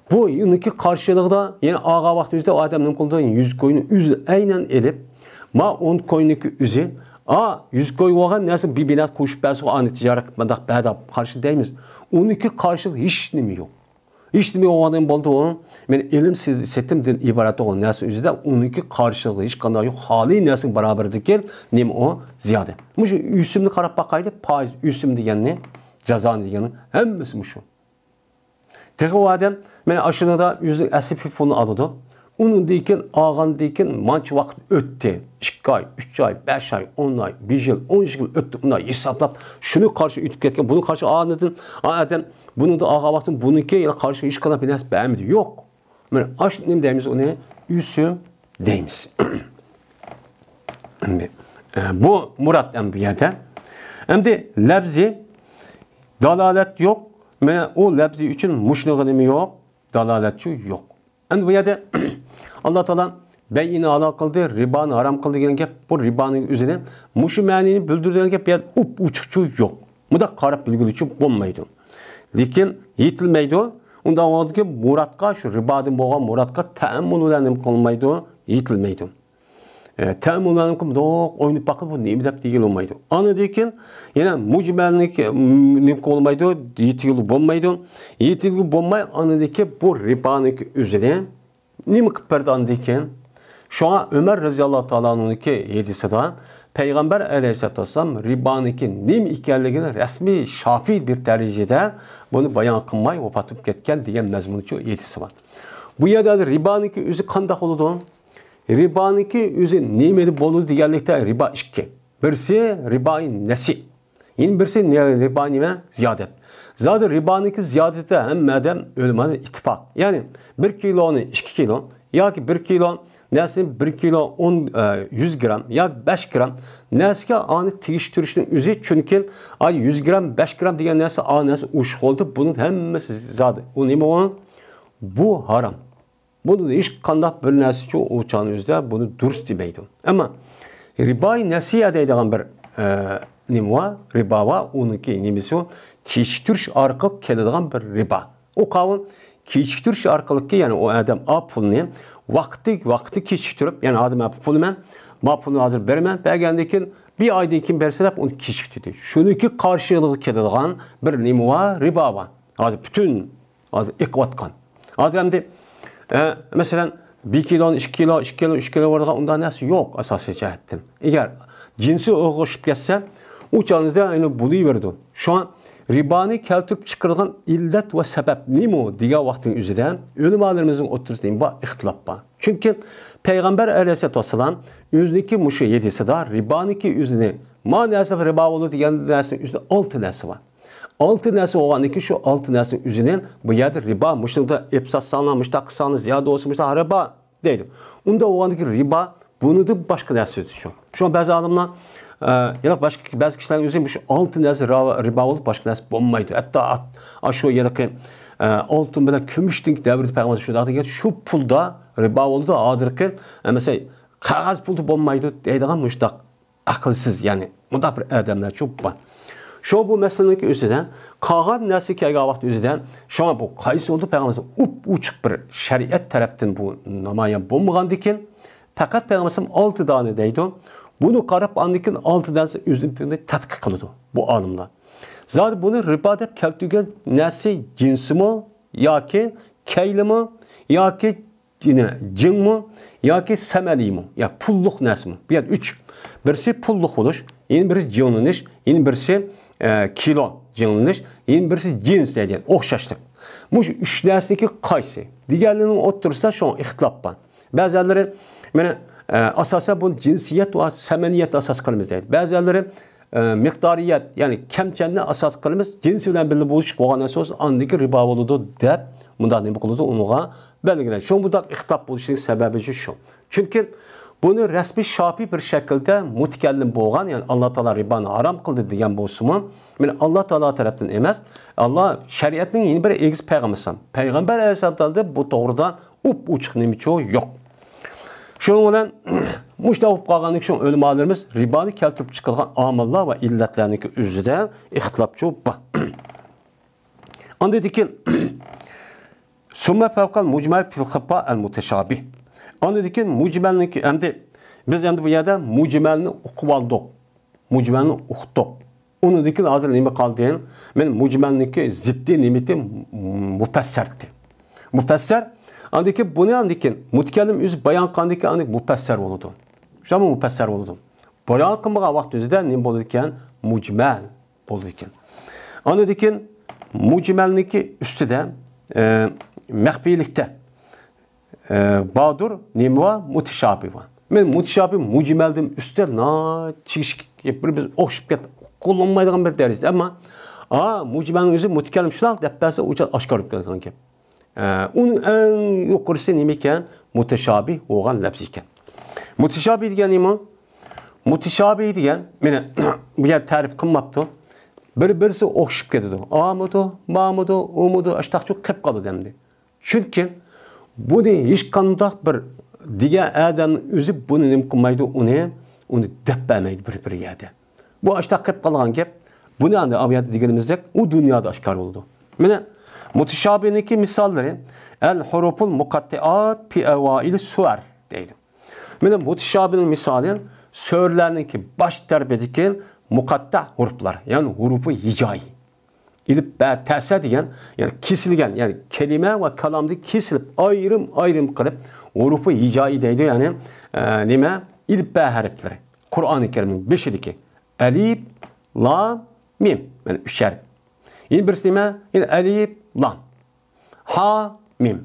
بۇ يەنىكى قارشىلىقىدا، يەنى ئالغان ۋاقتى ئۆزىدە ئۇ ئادەم نېمە قىلىدۇ؟ يۈز كوينى ئۆزى ئەينەن ئېلىپ، ما ئون كوينىڭ ئۆزى، ئا، يۈز كوي بولغان نەرسە بىر بىنات قوشۇپ بەرسە، ئانى تىجارەت قىلىپ مۇنداق بەدە قارشى دەيمىز. ئۇنىڭكى قارشىلىق ھېچ نېمە يوق. ھېچ نېمە بولغاندىن بولدى ئۇ. مانا ئېلىم سېتىم، سېتىمدىن ئىبارەت بولغان نەرسە ئۆزىدە ئۇنىڭكى قارشىلىقى ھېچقانداق يوق. خالىي نەرسىگە باراۋەردىكەن نېمە ئۇ زىيادە. مۇشۇ ئۆسۈمنى قاراپ باقايلى، پايىز ئۆسۈم دېگەننى، جازانى دېگەننى ھەممىسى مۇشۇ. تېخى ئۇ ئادەم مانا ئاشۇنىڭدا ئۆزىنىڭ ئەسلى پۇلىنى ئالىدۇ. ئۇنىڭدىن كېيىن، ئالغاندىن كېيىن مانچە ۋاقىت ئۆتتى. ئىككى ئاي، ئۈچ ئاي، بەش ئاي، ئون ئاي، بىر يىل، ئون يىل ئۆتتى. ئۇنى ھېسابلاپ، شۇنى قارشى ئۆتۈپ كەتكەن، بۇنى قارشى ئاندىن، ئا، ئادەم بۇنىڭدا ئالغان ۋاقتىدا بۇنىڭكى يەنە قارشى ھېچقانداق بىر نەرسە بەرمىدى. يوق. مانا ئاشۇ نېمە دەيمىز ئۇنى؟ ئۆسۈم دەيمىز. ئەمدى، ئە، بۇ مۇراد ئەمدى بۇ يەردە. ئەمدى لەپزى دالالەت يوق. مانا ئۇ لەپزى ئۈچۈن مۇشۇنىڭغا نېمە يوق؟ دالالەتچۇ يوق. ئەمدى بۇ يەردە ئاللا تائالا بەيئىنى ھالال قىلدى، رىبانى ھارام قىلدى دېگەن گەپ، بۇ رىبانىڭ ئۆزىنى مۇشۇ مەنىنى بىلدۈرىدىغان گەپ بۇ يەردە ئۇپ ئوچۇقچۇ يوق. مۇنداق قاراپ بىلگۈلۈكچۇ بولمايدۇ. لېكىن يېتىلمەيدۇ. ئۇنداق بولغاندىكىن مۇرادقا، شۇ رىبادىن بولغان مۇرادقا تەئەممۇل بىلەن نېمە قىلمايدۇ؟ يېتىلمەيدۇ. ئە، تەئەممۇل بىلەن نېمە قىلىپ، مۇنداق ئويناپ باقىپ، بۇ نېمە دەپ دېگىلى بولمايدۇ. ئاندىن كېيىن يەنە مۇجمەلنىڭكى، م، نېمە قىلمايدۇ؟ يېتىلگىلى بولمايدۇ. يېتىلگىلى بولماي، ئاندىن كېيىن بۇ رىبانىڭكى ئۆزىنى نېمە قىلىپ بەردى ئاندىن كېيىن؟ شۇڭا ئۆمەر رەزىياللاھۇ تائالا ئەنھۇنىڭكى ھەدىسىدا پەيغەمبەر ئەلەيھىسسالاتۇ ۋەسسالام رىبانىڭكى نېمە ئىكەنلىكىنى رەسمىي شاپىي بىر دەرىجىدە بۇنى بايان قىلماي ۋاپات بولۇپ كەتكەن دېگەن مەزمۇنچۇ ھەدىسى بار. بۇ يەردە رىبانىڭكى ئۆزى قانداق بولىدۇ؟ رىبانىڭكى ئۆزى نېمىدە بولىدۇ دېگەنلىكتە رىبا ئىككى. بىرسى رىبائى نەسى. يەنە بىرسى نە-، رىبا نېمە؟ زىيادەت. زادى رىبانىڭكى زىيادىتى ھەممە ئادەم ئۆلىمانى ئىتتىپاق. يەنى بىر كىلونى ئىككى كىلو ياكى بىر كىلو نەرسىنى بىر كىلو ئون، ئە، يۈز گرام ياكى بەش گرام نەرسىگە ئانى تېگىشتۈرۈشنىڭ ئۆزى، چۈنكى ئاي يۈز گرام، بەش گرام دېگەن نەرسە، ئا نەرسە ئۇشۇق بولدى، بۇنىڭ ھەممىسى زادى. ئۇ نېمە ئۇ؟ بۇ ھارام. بۇنىڭدا ھېچقانداق بىر نەرسىچۇ ئۇ چاغنىڭ ئۆزىدە بۇنى دۇرۇس دېمەيدۇ. ئەمما رىباي نەسىيە دەيدىغان بىر، ئە، نېمە بار؟ رىبا بار. ئۇنىڭكى نېمىسى ئۇ؟ كېچىكتۈرۈش ئارقىلىق كېلىدىغان بىر رىبا. ئۇ قاۋۇل كېچىكتۈرۈش ئارقىلىقكى، يەنى ئۇ ئادەم ئا پۇلنى ۋاقتى، ۋاقتى كېچىكتۈرۈپ، يەنى ئادەم ئا پۇلنى مەن، ما پۇلنى ھازىر بېرىمەن، بەرگەندىن كېيىن بىر ئايدىن كېيىن بەرسە دەپ ئۇنى كېچىكتۈردى. شۇنىڭكى قارشىلىقىغا كېلىدىغان بىر نېمە بار؟ رىبا بار. ھازىر پۈتۈن ھازىر ئېقىۋاتقان. ھازىر ئەمدى، ئە، مەسىلەن، بىر كىلونى ئىككى كىلو، ئىككى كىلو، ئۈچ كىلو بولىدىغان ئۇنداق نەرسە يوق ئاساسىي جەھەتتىن. ئەگەر جىنسى ئوخشىشىپ كەتسە، ئۇ چاغىڭىزدا ئەنە بولۇۋېرىدۇ. شۇڭا رىبانى كەلتۈرۈپ چىقىرىدىغان ئىللەت ۋە سەۋەب نېمە دېگەن ۋاقىتنىڭ ئۆزىدە ئۆلىمالىرىمىزنىڭ ئوتتۇرىسىدا نېمە بار؟ ئىختىلاپ بار. چۈنكى پەيغەمبەر ئەلەيھىسسالاتۇ ۋەسسالام ئۆزىنىڭكى مۇشۇ ھەدىسىدا رىبانىڭكى ئۆزىنى، ما نەرسە رىبا بولىدۇ دېگەن نەرسىنىڭ ئۆزىدە ئالتە نەرسە بار. ئالتە نەرسە بولغاندىن كېيىن شۇ ئالتە نەرسىنىڭ ئۆزىنى بۇ يەردە رىبا، مۇشۇنىڭدا ئېلىپ ساتساڭلار، مۇشۇنداق قىلساڭلار زىيادە بولسا، مۇشۇنداق رىبا دەيدۇ. ئۇنداق بولغاندىن كېيىن رىبا بۇنىڭدىن باشقا نەرسە شۇ. شۇڭا بەزى ئالىملار، ئە، يەنە باشقا، بەزى كىشىلەرنىڭ ئۆزى مۇشۇ ئالتە نەرسە را-، رىبا بولۇپ باشقا نەرسە بولمايدۇ. ھەتتا ئات-، ئاشۇ ھېلىقى، ئە، ئالتۇن بىلەن كۈمۈشنىڭ دەۋرىدە پەيغەمبەر شۇنداق دېگەن، شۇ پۇلدا رىبا بولىدۇ، ھازىرقى، ئە، مەسىلەن، قەغەز پۇلدا بولمايدۇ دەيدىغان مۇشۇنداق ئەقىلسىز، يەنى مۇنداق بىر ئادەملەرچۇ بار. شۇ بۇ مەسىلىنىڭكى ئۆزىدە قالغان نەرسە كەلگەن ۋاقىت ئۆزىدە، شۇڭا بۇ قايسى بولدى پەيغەمبەر ئۇپ ئوچۇق بىر شەرىئەت تەرەپتىن بۇ نامايان بولمىغاندىكىن، پەقەت پەيغەمبەر ئالتە دانە دەيدۇ. بۇنى قاراپ ئاندىن كېيىن ئالتە دانىسى ئۆزىنى تەتقىق قىلىدۇ بۇ ئالىملار. زادى بۇنى رىبا دەپ كەلتۈرگەن نەرسە جىنسىمۇ ياكى كەيلىمۇ ياكى يەنە جىڭمۇ ياكى سەمەنىيمۇ؟ يا پۇللۇق نەرسىمۇ؟ بۇ يەردە ئۈچ. بىرسى پۇللۇق بولۇش، يەنە بىرسى جىڭلىنىش، يەنە بىرسى، ئە، كىلو جىڭلىنىش، يەنە بىرسى جىنس دەيدىغان ئوخشاشلىق. مۇشۇ ئۈچ نەرسىنىڭكى قايسى دېگەنلىرىنىڭ ئوتتۇرىسىدا شۇڭا ئىختىلاپ بار. بەزىلىرى، مانا، ئە، ئاساسەن بۇنى جىنسىيەت ۋە سەمەنىيەتنى ئاساس قىلىمىز دەيدۇ. بەزىلىرى، ئە، مىقدارىيەت، يەنى كەمچەننى ئاساس قىلىمىز، جىنسى بىلەن بىللە بولۇشلۇق بولغان نەرسە بولسا، ئاندىكى رىبا بولىدۇ دەپ، مۇنداق نېمە قىلىدۇ، ئۇنىڭغا بەلگىلەيدۇ. شۇڭا بۇنداق ئىختىلاپ بولۇشىنىڭ سەۋەبى شۇ. چۈنكى بۇنى رەسمىي شاپىي بىر شەكىلدە مۇتەكەللىم بولغان، يەنى ئاللا تائالا رىبانى ھارام قىلدى دېگەن بولسىمۇ، مانا ئاللا تائالا تەرەپتىن ئەمەس، ئاللا شەرىئەتنىڭ يەنە بىر ئىگىسى پەيغەمبەر ئەلەيھىسسالام. پەيغەمبەر ئەلەيھىسسالامدا بۇ توغرىدا ئوپئوچۇق نېمىچۇ يوق. شۇنىڭ بىلەن مۇشۇنداق بولۇپ قالغاندىكىن شۇ ئۆلىمالىرىمىز رىبانى كەلتۈرۈپ چىقىدىغان ئامىللار ۋە ئىللەتلەرنىڭكى ئۆزىدە ئىختىلاپچۇ بار. ئاندىن كېيىن، ثم فوق المجمل في الخفاء المتشابه. ئاندىن كېيىن مۇجمەلنىڭكى، ئەمدى بىز ئەمدى بۇ يەردە مۇجمەلنى ئۇقۇپ ئالدۇق. مۇجمەلنى ئۇقتۇق. ئۇنىڭدىن كېيىن ھازىر نېمە قالدى؟ مانا مۇجمەلنىڭكى زىددى نېمىتى؟ مۇپەسسەرتى. مۇپەسسەر. ئاندىن كېيىن بۇنى ئاندىن كېيىن مۇتەكەللىم ئۆزى بايان قىلغاندىن كېيىن ئاندىن كېيىن مۇپەسسەر بولىدۇ. شۇنداقمۇ مۇپەسسەر بولىدۇ. بايان قىلمىغان ۋاقىت ئۆزىدە نېمە بولىدىكەن؟ مۇجمەل بولىدىكەن. ئاندىن كېيىن مۇجمەلنىڭكى ئۈستىدە، ئە، مەخپىيلىكتە، ئە، باردۇر، نېمە بار؟ مۇتەشابىھ بار. مانا مۇتەشابىھ مۇجمەلدىن ئۈستە ناھايىتى چىگىشكە بىر-بىرىگە ئوخشىشىپ كەت-، قوللانمايدىغان بىر دەرىجىدە. ئەمما، ئا، مۇجمەلنىڭ ئۆزى مۇتەكەللىم شۇنداق دەپ بەرسە، ئۇ ئاشكارا بولۇپ كېتىدىغان گەپ. ئە، ئۇنىڭ ئەڭ يۇقىرىسى نېمە ئىكەن؟ مۇتەشابىھ بولغان لەپز ئىكەن. مۇتەشابىھ دېگەن نېمە؟ مۇتەشابىھ دېگەن، مانا، بۇ يەردە تەرىپ قىلماپتۇ. بىر-بىرسى ئوخشىشىپ كېتىدۇ. ئامىدۇ، مامىدۇ، ئۇمىدۇ، ئاشتاقچۇ قېلىپ قالىدۇ ئەمدى. چۈنكى بۇنى ھېچقانداق بىر دېگەن ئادەمنىڭ ئۆزى بۇنى نېمە قىلمايدۇ، ئۇنى، ئۇنى دەپ بەرمەيدۇ بىر-بىر يەردە. بۇ ئاشتاق قېلىپ قالغان گەپ. بۇنى ئەمدى ئايەتتە دېگىنىمىزدەك، ئۇ دۇنيادا ئاشكارا بولىدۇ. مانا، مۇتەشابىھنىڭكى مىساللىرى، ئەل ھۇرۇفۇل مۇقەتتەئات فى ئەۋائىل سۇۋەر دەيدۇ. مانا، مۇتەشابىھنىڭ مىسالى، سۈرىلەرنىڭكى باش تەرىپىدىكى مۇقەتتە ھۇرۇپلار، يەنى ھۇرۇفى ھىجائىي. ئېلىپ بە تەسە دېگەن، يەنى كېسىلگەن، يەنى كەلىمە ۋە كالامدىن كېسىلىپ، ئايرىم-ئايرىم قىلىپ، ھۇرۇفى ھىجائىي دەيدۇ، يەنى، ئە، نېمە؟ ئېلىپ بە ھەرپلىرى. قۇرئانى كەرىمنىڭ بېشىدىكى ئەلىپ، لام، مىم. مانا ئۈچ ھەرپ. يەنە بىرسى نېمە؟ يەنە ئەلىپ، لام. ھا، مىم.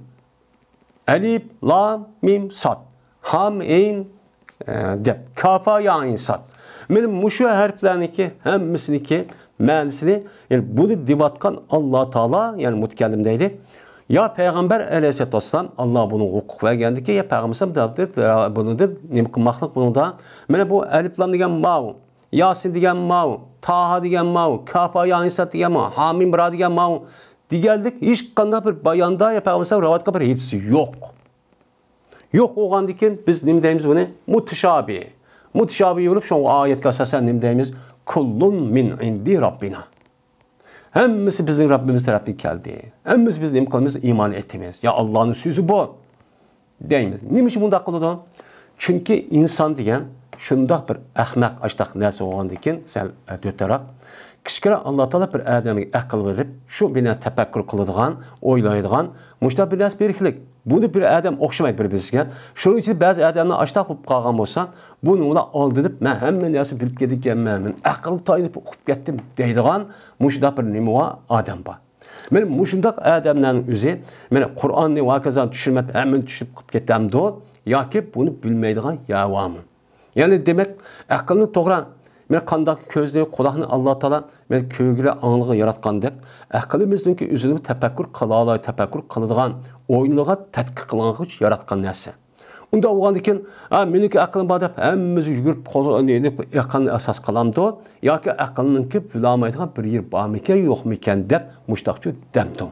ئەلىپ، لام، مىم، ساد. ھام، ئەين، ئە، دەپ. كاپا، يا، ئەين، ساد. مانا مۇشۇ ھەرپلەرنىڭكى ھەممىسىنىڭكى مەنىسىنى، يەنى بۇنى دەۋاتقان ئاللا تائالا، يەنى مۇتەكەللىم دەيدۇ. يا پەيغەمبەر ئەلەيھىسسالاتۇ ۋەسسالام، ئاللا بۇنىڭغا ھوقۇق بەرگەندىكى، يا پەيغەمبەر ئەلەيھىسسالام دەۋاتتى، بۇنىڭدا نېمە قىلماقلىق بۇنىڭدا؟ مانا بۇ ئەلىپ لام دېگەن ماۋۇ. ياسىن دېگەن ماۋۇ، تاھا دېگەن ماۋۇ، كاپا يا ئىنسات دېگەن ماۋۇ، ھامىم را دېگەن ماۋۇ دېگەنلىك ھېچقانداق بىر باياندا يا پەيغەمبەر رىۋايەتكە بىر ھېچسى يوق. يوق بولغاندىن كېيىن بىز نېمە دەيمىز بۇنى؟ مۇتەشابىھ. مۇتەشابىھ بولۇپ، شۇ ئايەتكە ئاساسەن نېمە دەيمىز؟ كۇللۇن مىن ئىندى رەببىنا. ھەممىسى بىزنىڭ رەببىمىز تەرەپتىن كەلدى. ھەممىسى بىز نېمە قىلىمىز؟ ئىمان ئېيتىمىز. يا ئاللانىڭ سۆزى بۇ. دەيمىز. نېمە ئۈچۈن بۇنداق قىلىدۇ؟ چۈنكى ئىنسان دېگەن شۇنداق بىر ئەخمەق، ئاشتاق نەرسە بولغاندىكىن، سەل، ئە، دۆتەراق. كىچىككىنە ئاللا تائالا بىر ئادەمگە ئەقىل بېرىپ، شۇ بىر نەرسە تەپەككۇر قىلىدىغان، ئويلايدىغان، مۇشۇنداق بىر نەرسە بېرىكلىك. بۇنى بىر ئادەم ئوخشىمايدۇ بىر-بىرسىگە. شۇنىڭ ئۈچۈن بەزى ئادەملەر ئاشتاق بولۇپ قالغان بولسا، بۇنى ئۇلار ئالدىنىپ، مەن ھەممە نەرسە بىلىپ كېتىدىكەنمەن، مەن ئەقىلگە تايىنىپ ئۇقۇپ كەتتىم دەيدىغان مۇشۇنداق بىر نېمە بار، ئادەم بار. مانا مۇشۇنداق ئادەملەرنىڭ ئۆزى، مانا قۇرئاننى ۋە ھاكازا چۈشۈنمەپ، ھەممىنى چۈشىنىپ قىلىپ كېتەمدۇ؟ ياكى بۇنى بىلمەيدىغان يا بارمۇ؟ يەنى دېمەك، ئەقىلنى توغرا، مانا قانداق كۆزنى، قۇلاقنى ئاللا تائالا مانا كۆرگىلى، ئاڭلىغىلى ياراتقاندەك، ئەقلىمىزنىڭكى ئۆزىنى تەپەككۇر قىلالاي، تەپەككۇر قىلىدىغان، ئويلىغان، تەتقىق قىلغان ئۈچۈن ياراتقان نەرسە. ئۇنداق بولغاندىكىن، «ھە، مېنىڭكى ئەقلىم بار» دەپ، ھەممىمىز يۈگۈرۈپ قول-، ئەقىلنى ئاساس قىلامدۇ؟ ياكى ئەقىلنىڭكى بىلەلمەيدىغان بىر يېرى بارمىكەن، يوقمىكەن دەپ مۇشتاقچۇ دەمدۇ؟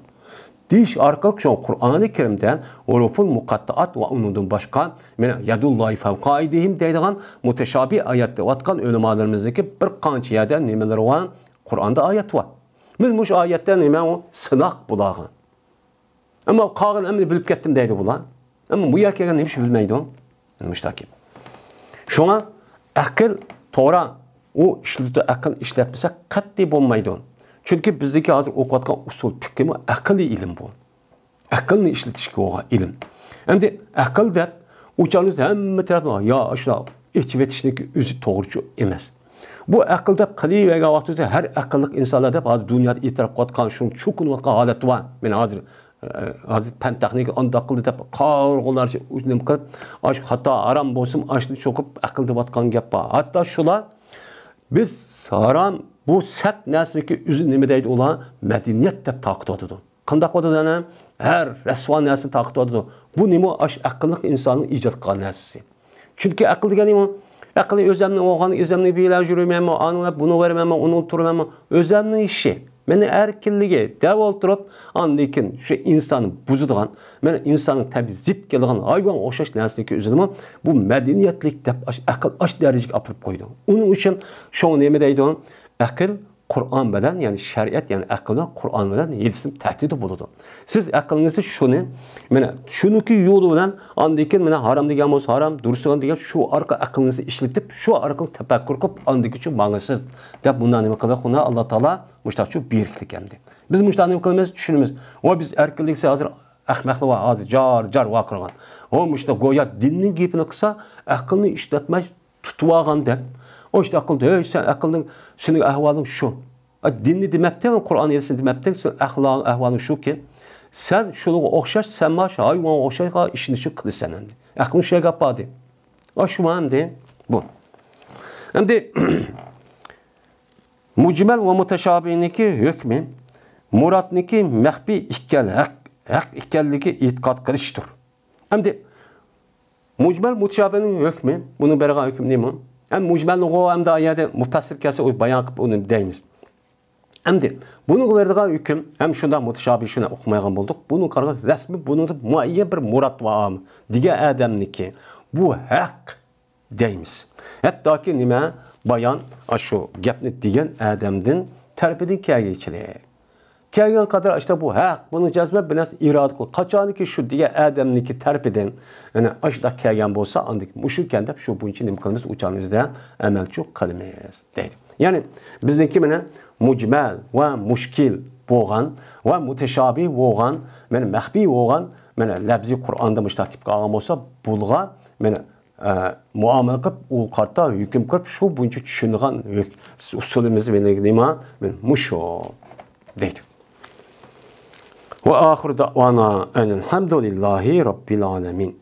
دېيىش ئارقىلىق شۇ قۇرئانى كەرىمدە ھۇرۇفۇل مۇقەتتائات ۋە ئۇنىڭدىن باشقا، مانا، يەدۇللاھى فەۋقە ئەيدىھىم دەيدىغان مۇتەشابىھ ئايەت دەۋاتقان ئۆلىمالىرىمىزنىڭكى بىر قانچە يەردە نېمىلىرى بار؟ قۇرئاندا ئايەت بار. مانا مۇشۇ ئايەتتە نېمە ئۇ؟ سىناق بۇلارغا. ئەمما قالغان ھەممىنى بىلىپ كەتتىم دەيدۇ بۇلار. ئەمما بۇ يەرگە كەلگەندە نېمە ئىش بىلمەيدۇ؟ مۇشۇنداق گەپ. شۇڭا ئەقىل توغرا، ئۇ ئىشلىتىدۇ، ئەقىل ئىشلەتمىسەك قەتئىي بولمايدۇ. چۈنكى بىزدىكى ھازىر ئوقۇۋاتقان ئۇسۇل پىقھىمۇ ئەقلىي ئىلىم بۇ. ئەقىلنى ئىشلىتىشكە بولغان ئىلىم. ئەمدى ئەقىل دەپ ئۇ چاغنىڭ ھەممە تەرەپتىن، يا، ئاشۇنداق ئېچىۋېتىشنىڭكى ئۆزى توغرىچۇ ئەمەس. بۇ ئەقىل دەپ قىلىۋەرگەن ۋاقتىمىزدا ھەر ئەقىللىق ئىنسانلار دەپ ھازىر دۇنيادا ئېتىراپ قىلىۋاتقان، شۇنىڭ چوقۇنۇۋاتقان ھالەت بار. مەن ھازىر، ئە، ھازىر پەن تېخنىكا ئانداق قىلدى دەپ قارىغۇلارچە نېمە قىلىپ، ئاش خاتا، ھارام بولسىمۇ ئاشۇنى چوقۇپ ئەقىل دەۋاتقان گەپ بار. ھەتتا شۇلار بىز ھارام، بۇ سەت نەرسىنىڭكى ئۆزى نېمە دەيدۇ ئۇلار؟ مەدەنىيەت دەپ تارقىتىۋاتىدۇ. قانداق بولىدۇ ئەنە؟ ھەر رەسۋا نەرسىنى تارقىتىۋاتىدۇ. بۇ نېمە؟ ئاشۇ ئەقىللىق ئىنساننىڭ ئىجاد قىلغان نەرسىسى. چۈنكى ئەقىل دېگەن نېمە؟ ئەقىل ئۆزەمنى ئويغان، ئۆزەمنى بىلەن يۈرمەيمەن، ئانىڭ بۇنى بەرمەيمەن، ئۇنى تۇرمايمەن. ئۆزەمنىڭ ئىشى، مېنىڭ ئەركىنلىكى دەپ ئولتۇرۇپ، ئاندىن كېيىن شۇ ئىنساننى بۇزىدىغان، مانا ئىنساننىڭ تەبىئىتىگە زىت كېلىدىغان ھايۋانغا ئوخشاش نەرسىنىڭكى ئۆزىدىمۇ بۇ مەدەنىيەتلىك دەپ ئاش-، ئەقىل ئاش دەرىجىگە ئاپىرىپ قويىدۇ. ئۇنىڭ ئۈچۈن شۇڭا نېمە دەيدۇ؟ ئەقىل قۇرئان بىلەن، يەنى شەرىئەت، يەنى ئەقىل بىلەن قۇرئان بىلەن ھېلىسىنى تەھدىتى بولىدۇ. سىز ئەقلىڭىزنى شۇنى، مانا شۇنىڭكى يولى بىلەن، ئاندىن كېيىن مانا ھارام دېگەن بولسا ھارام، دۇرۇس دېگەن شۇ ئارقىلىق ئەقلىڭىزنى ئىشلىتىپ، شۇ ئارقىلىق تەپەككۇر قىلىپ، ئاندىن كېيىن شۇ ماڭىسىز دەپ مۇنداق نېمە قىلدى؟ خۇدا ئاللا تائالا مۇشتاق شۇ بېرىكلىك ئەمدى. بىز مۇشتاق نېمە قىلىمىز؟ چۈشىنىمىز. ۋاي، بىز ئەركىنلىك دېسە ھازىر ئەخمەقلەر بار، ھازىر جار-جار ۋارقىرىغان. ھو، مۇشتاق گويا دىننىڭ گېپىنى قىلسا، ئەقىلنى ئىشلەتمەي تۇتۇۋالغاندەك. ئۇ ئىشتاق قىلدى، ھەي، سەن ئەقىلنىڭ، سېنىڭ ئەھۋالىڭ شۇ. ئا، دىننى دېمەپتىڭ، قۇرئان ھەدىسنى دېمەپتىڭ، سېنىڭ ئەقلىڭ، ئەھۋالىڭ شۇكى، سەن شۇنىڭغا ئوخشاش، سەن مانا شۇ ھايۋانغا ئوخشاشقا ئىشىنىشنى قىلىسەن ئەمدى. ئەقلىڭ شۇ يەرگە ئاپاردى. ئا، شۇما ئەمدى بۇ. ئەمدى مۇجمەل ۋە مۇتەشابىھنىڭكى ھۆكمى، مۇرادنىڭكى مەخپىي ئىكەن، ھەق، ھەق ئىكەنلىكى ئېتىقاد قىلىشتۇر. ئەمدى مۇجمەل مۇتەشابىھنىڭ ھۆكمى، بۇنىڭ بەرگەن ھۆكمى نېمە؟ ئەمدى مۇجمەلنىغۇ ئەمدى ئۇ يەردە مۇپەسسىر كەلسە، ئۇ بايان قىلىپ ئۇنى دەيمىز. ئەمدى بۇنىڭغا بېرىدىغان ھۆكۈم ھەم شۇنداق مۇتەشابىھ شۇنى ئوقۇمايدىغان بولدۇق. بۇنىڭ قارىغان رەسمىي بۇنىڭدا مۇئەييەن بىر مۇراد بار دېگەن ئادەمنىڭكى بۇ ھەق دەيمىز. ھەتتاكى نېمە بايان، ئاشۇ گەپنى دېگەن ئادەمدىن تەرىپىدىن كەلگۈچىلىك. كەلگەن قەدەر ئاشتا بۇ ھەق، بۇنىڭ جەزمەن بىر نەرسە ئىرادە قىل. قاچانكى شۇ دېگەن ئادەمنىڭكى تەرىپىدىن، يەنى ئاشۇنداق كەلگەن بولسا، ئاندىن مۇشۇ ئىكەن دەپ شۇ بويىچە نېمە قىلىمىز؟ ئۇچارنى ئۆزىدە ئەمەلچۇ قىلىمىز دەيدۇ. يەنى بىزنىڭكى مانا مۇجمەل ۋە مۇشكىل بولغان ۋە مۇتەشابىھ بولغان، مانا مەخپىي بولغان، مانا لەپزىي قۇرئاندا مۇشۇنداق كېلىپ قالغان بولسا، بۇلغا مانا ئە، مۇئامىلە قىلىپ، ئۇ قارتا ھۆكۈم قىلىپ، شۇ بويىچە چۈشىنىدىغان ھۆك-، ئۇسۇلىمىز نېمە؟ مانا مۇشۇ دەيدۇ. ۋە ئاخىر دەۋانا ئەنىل ھەمدۇلىللاھى رەببىل ئالەمىن.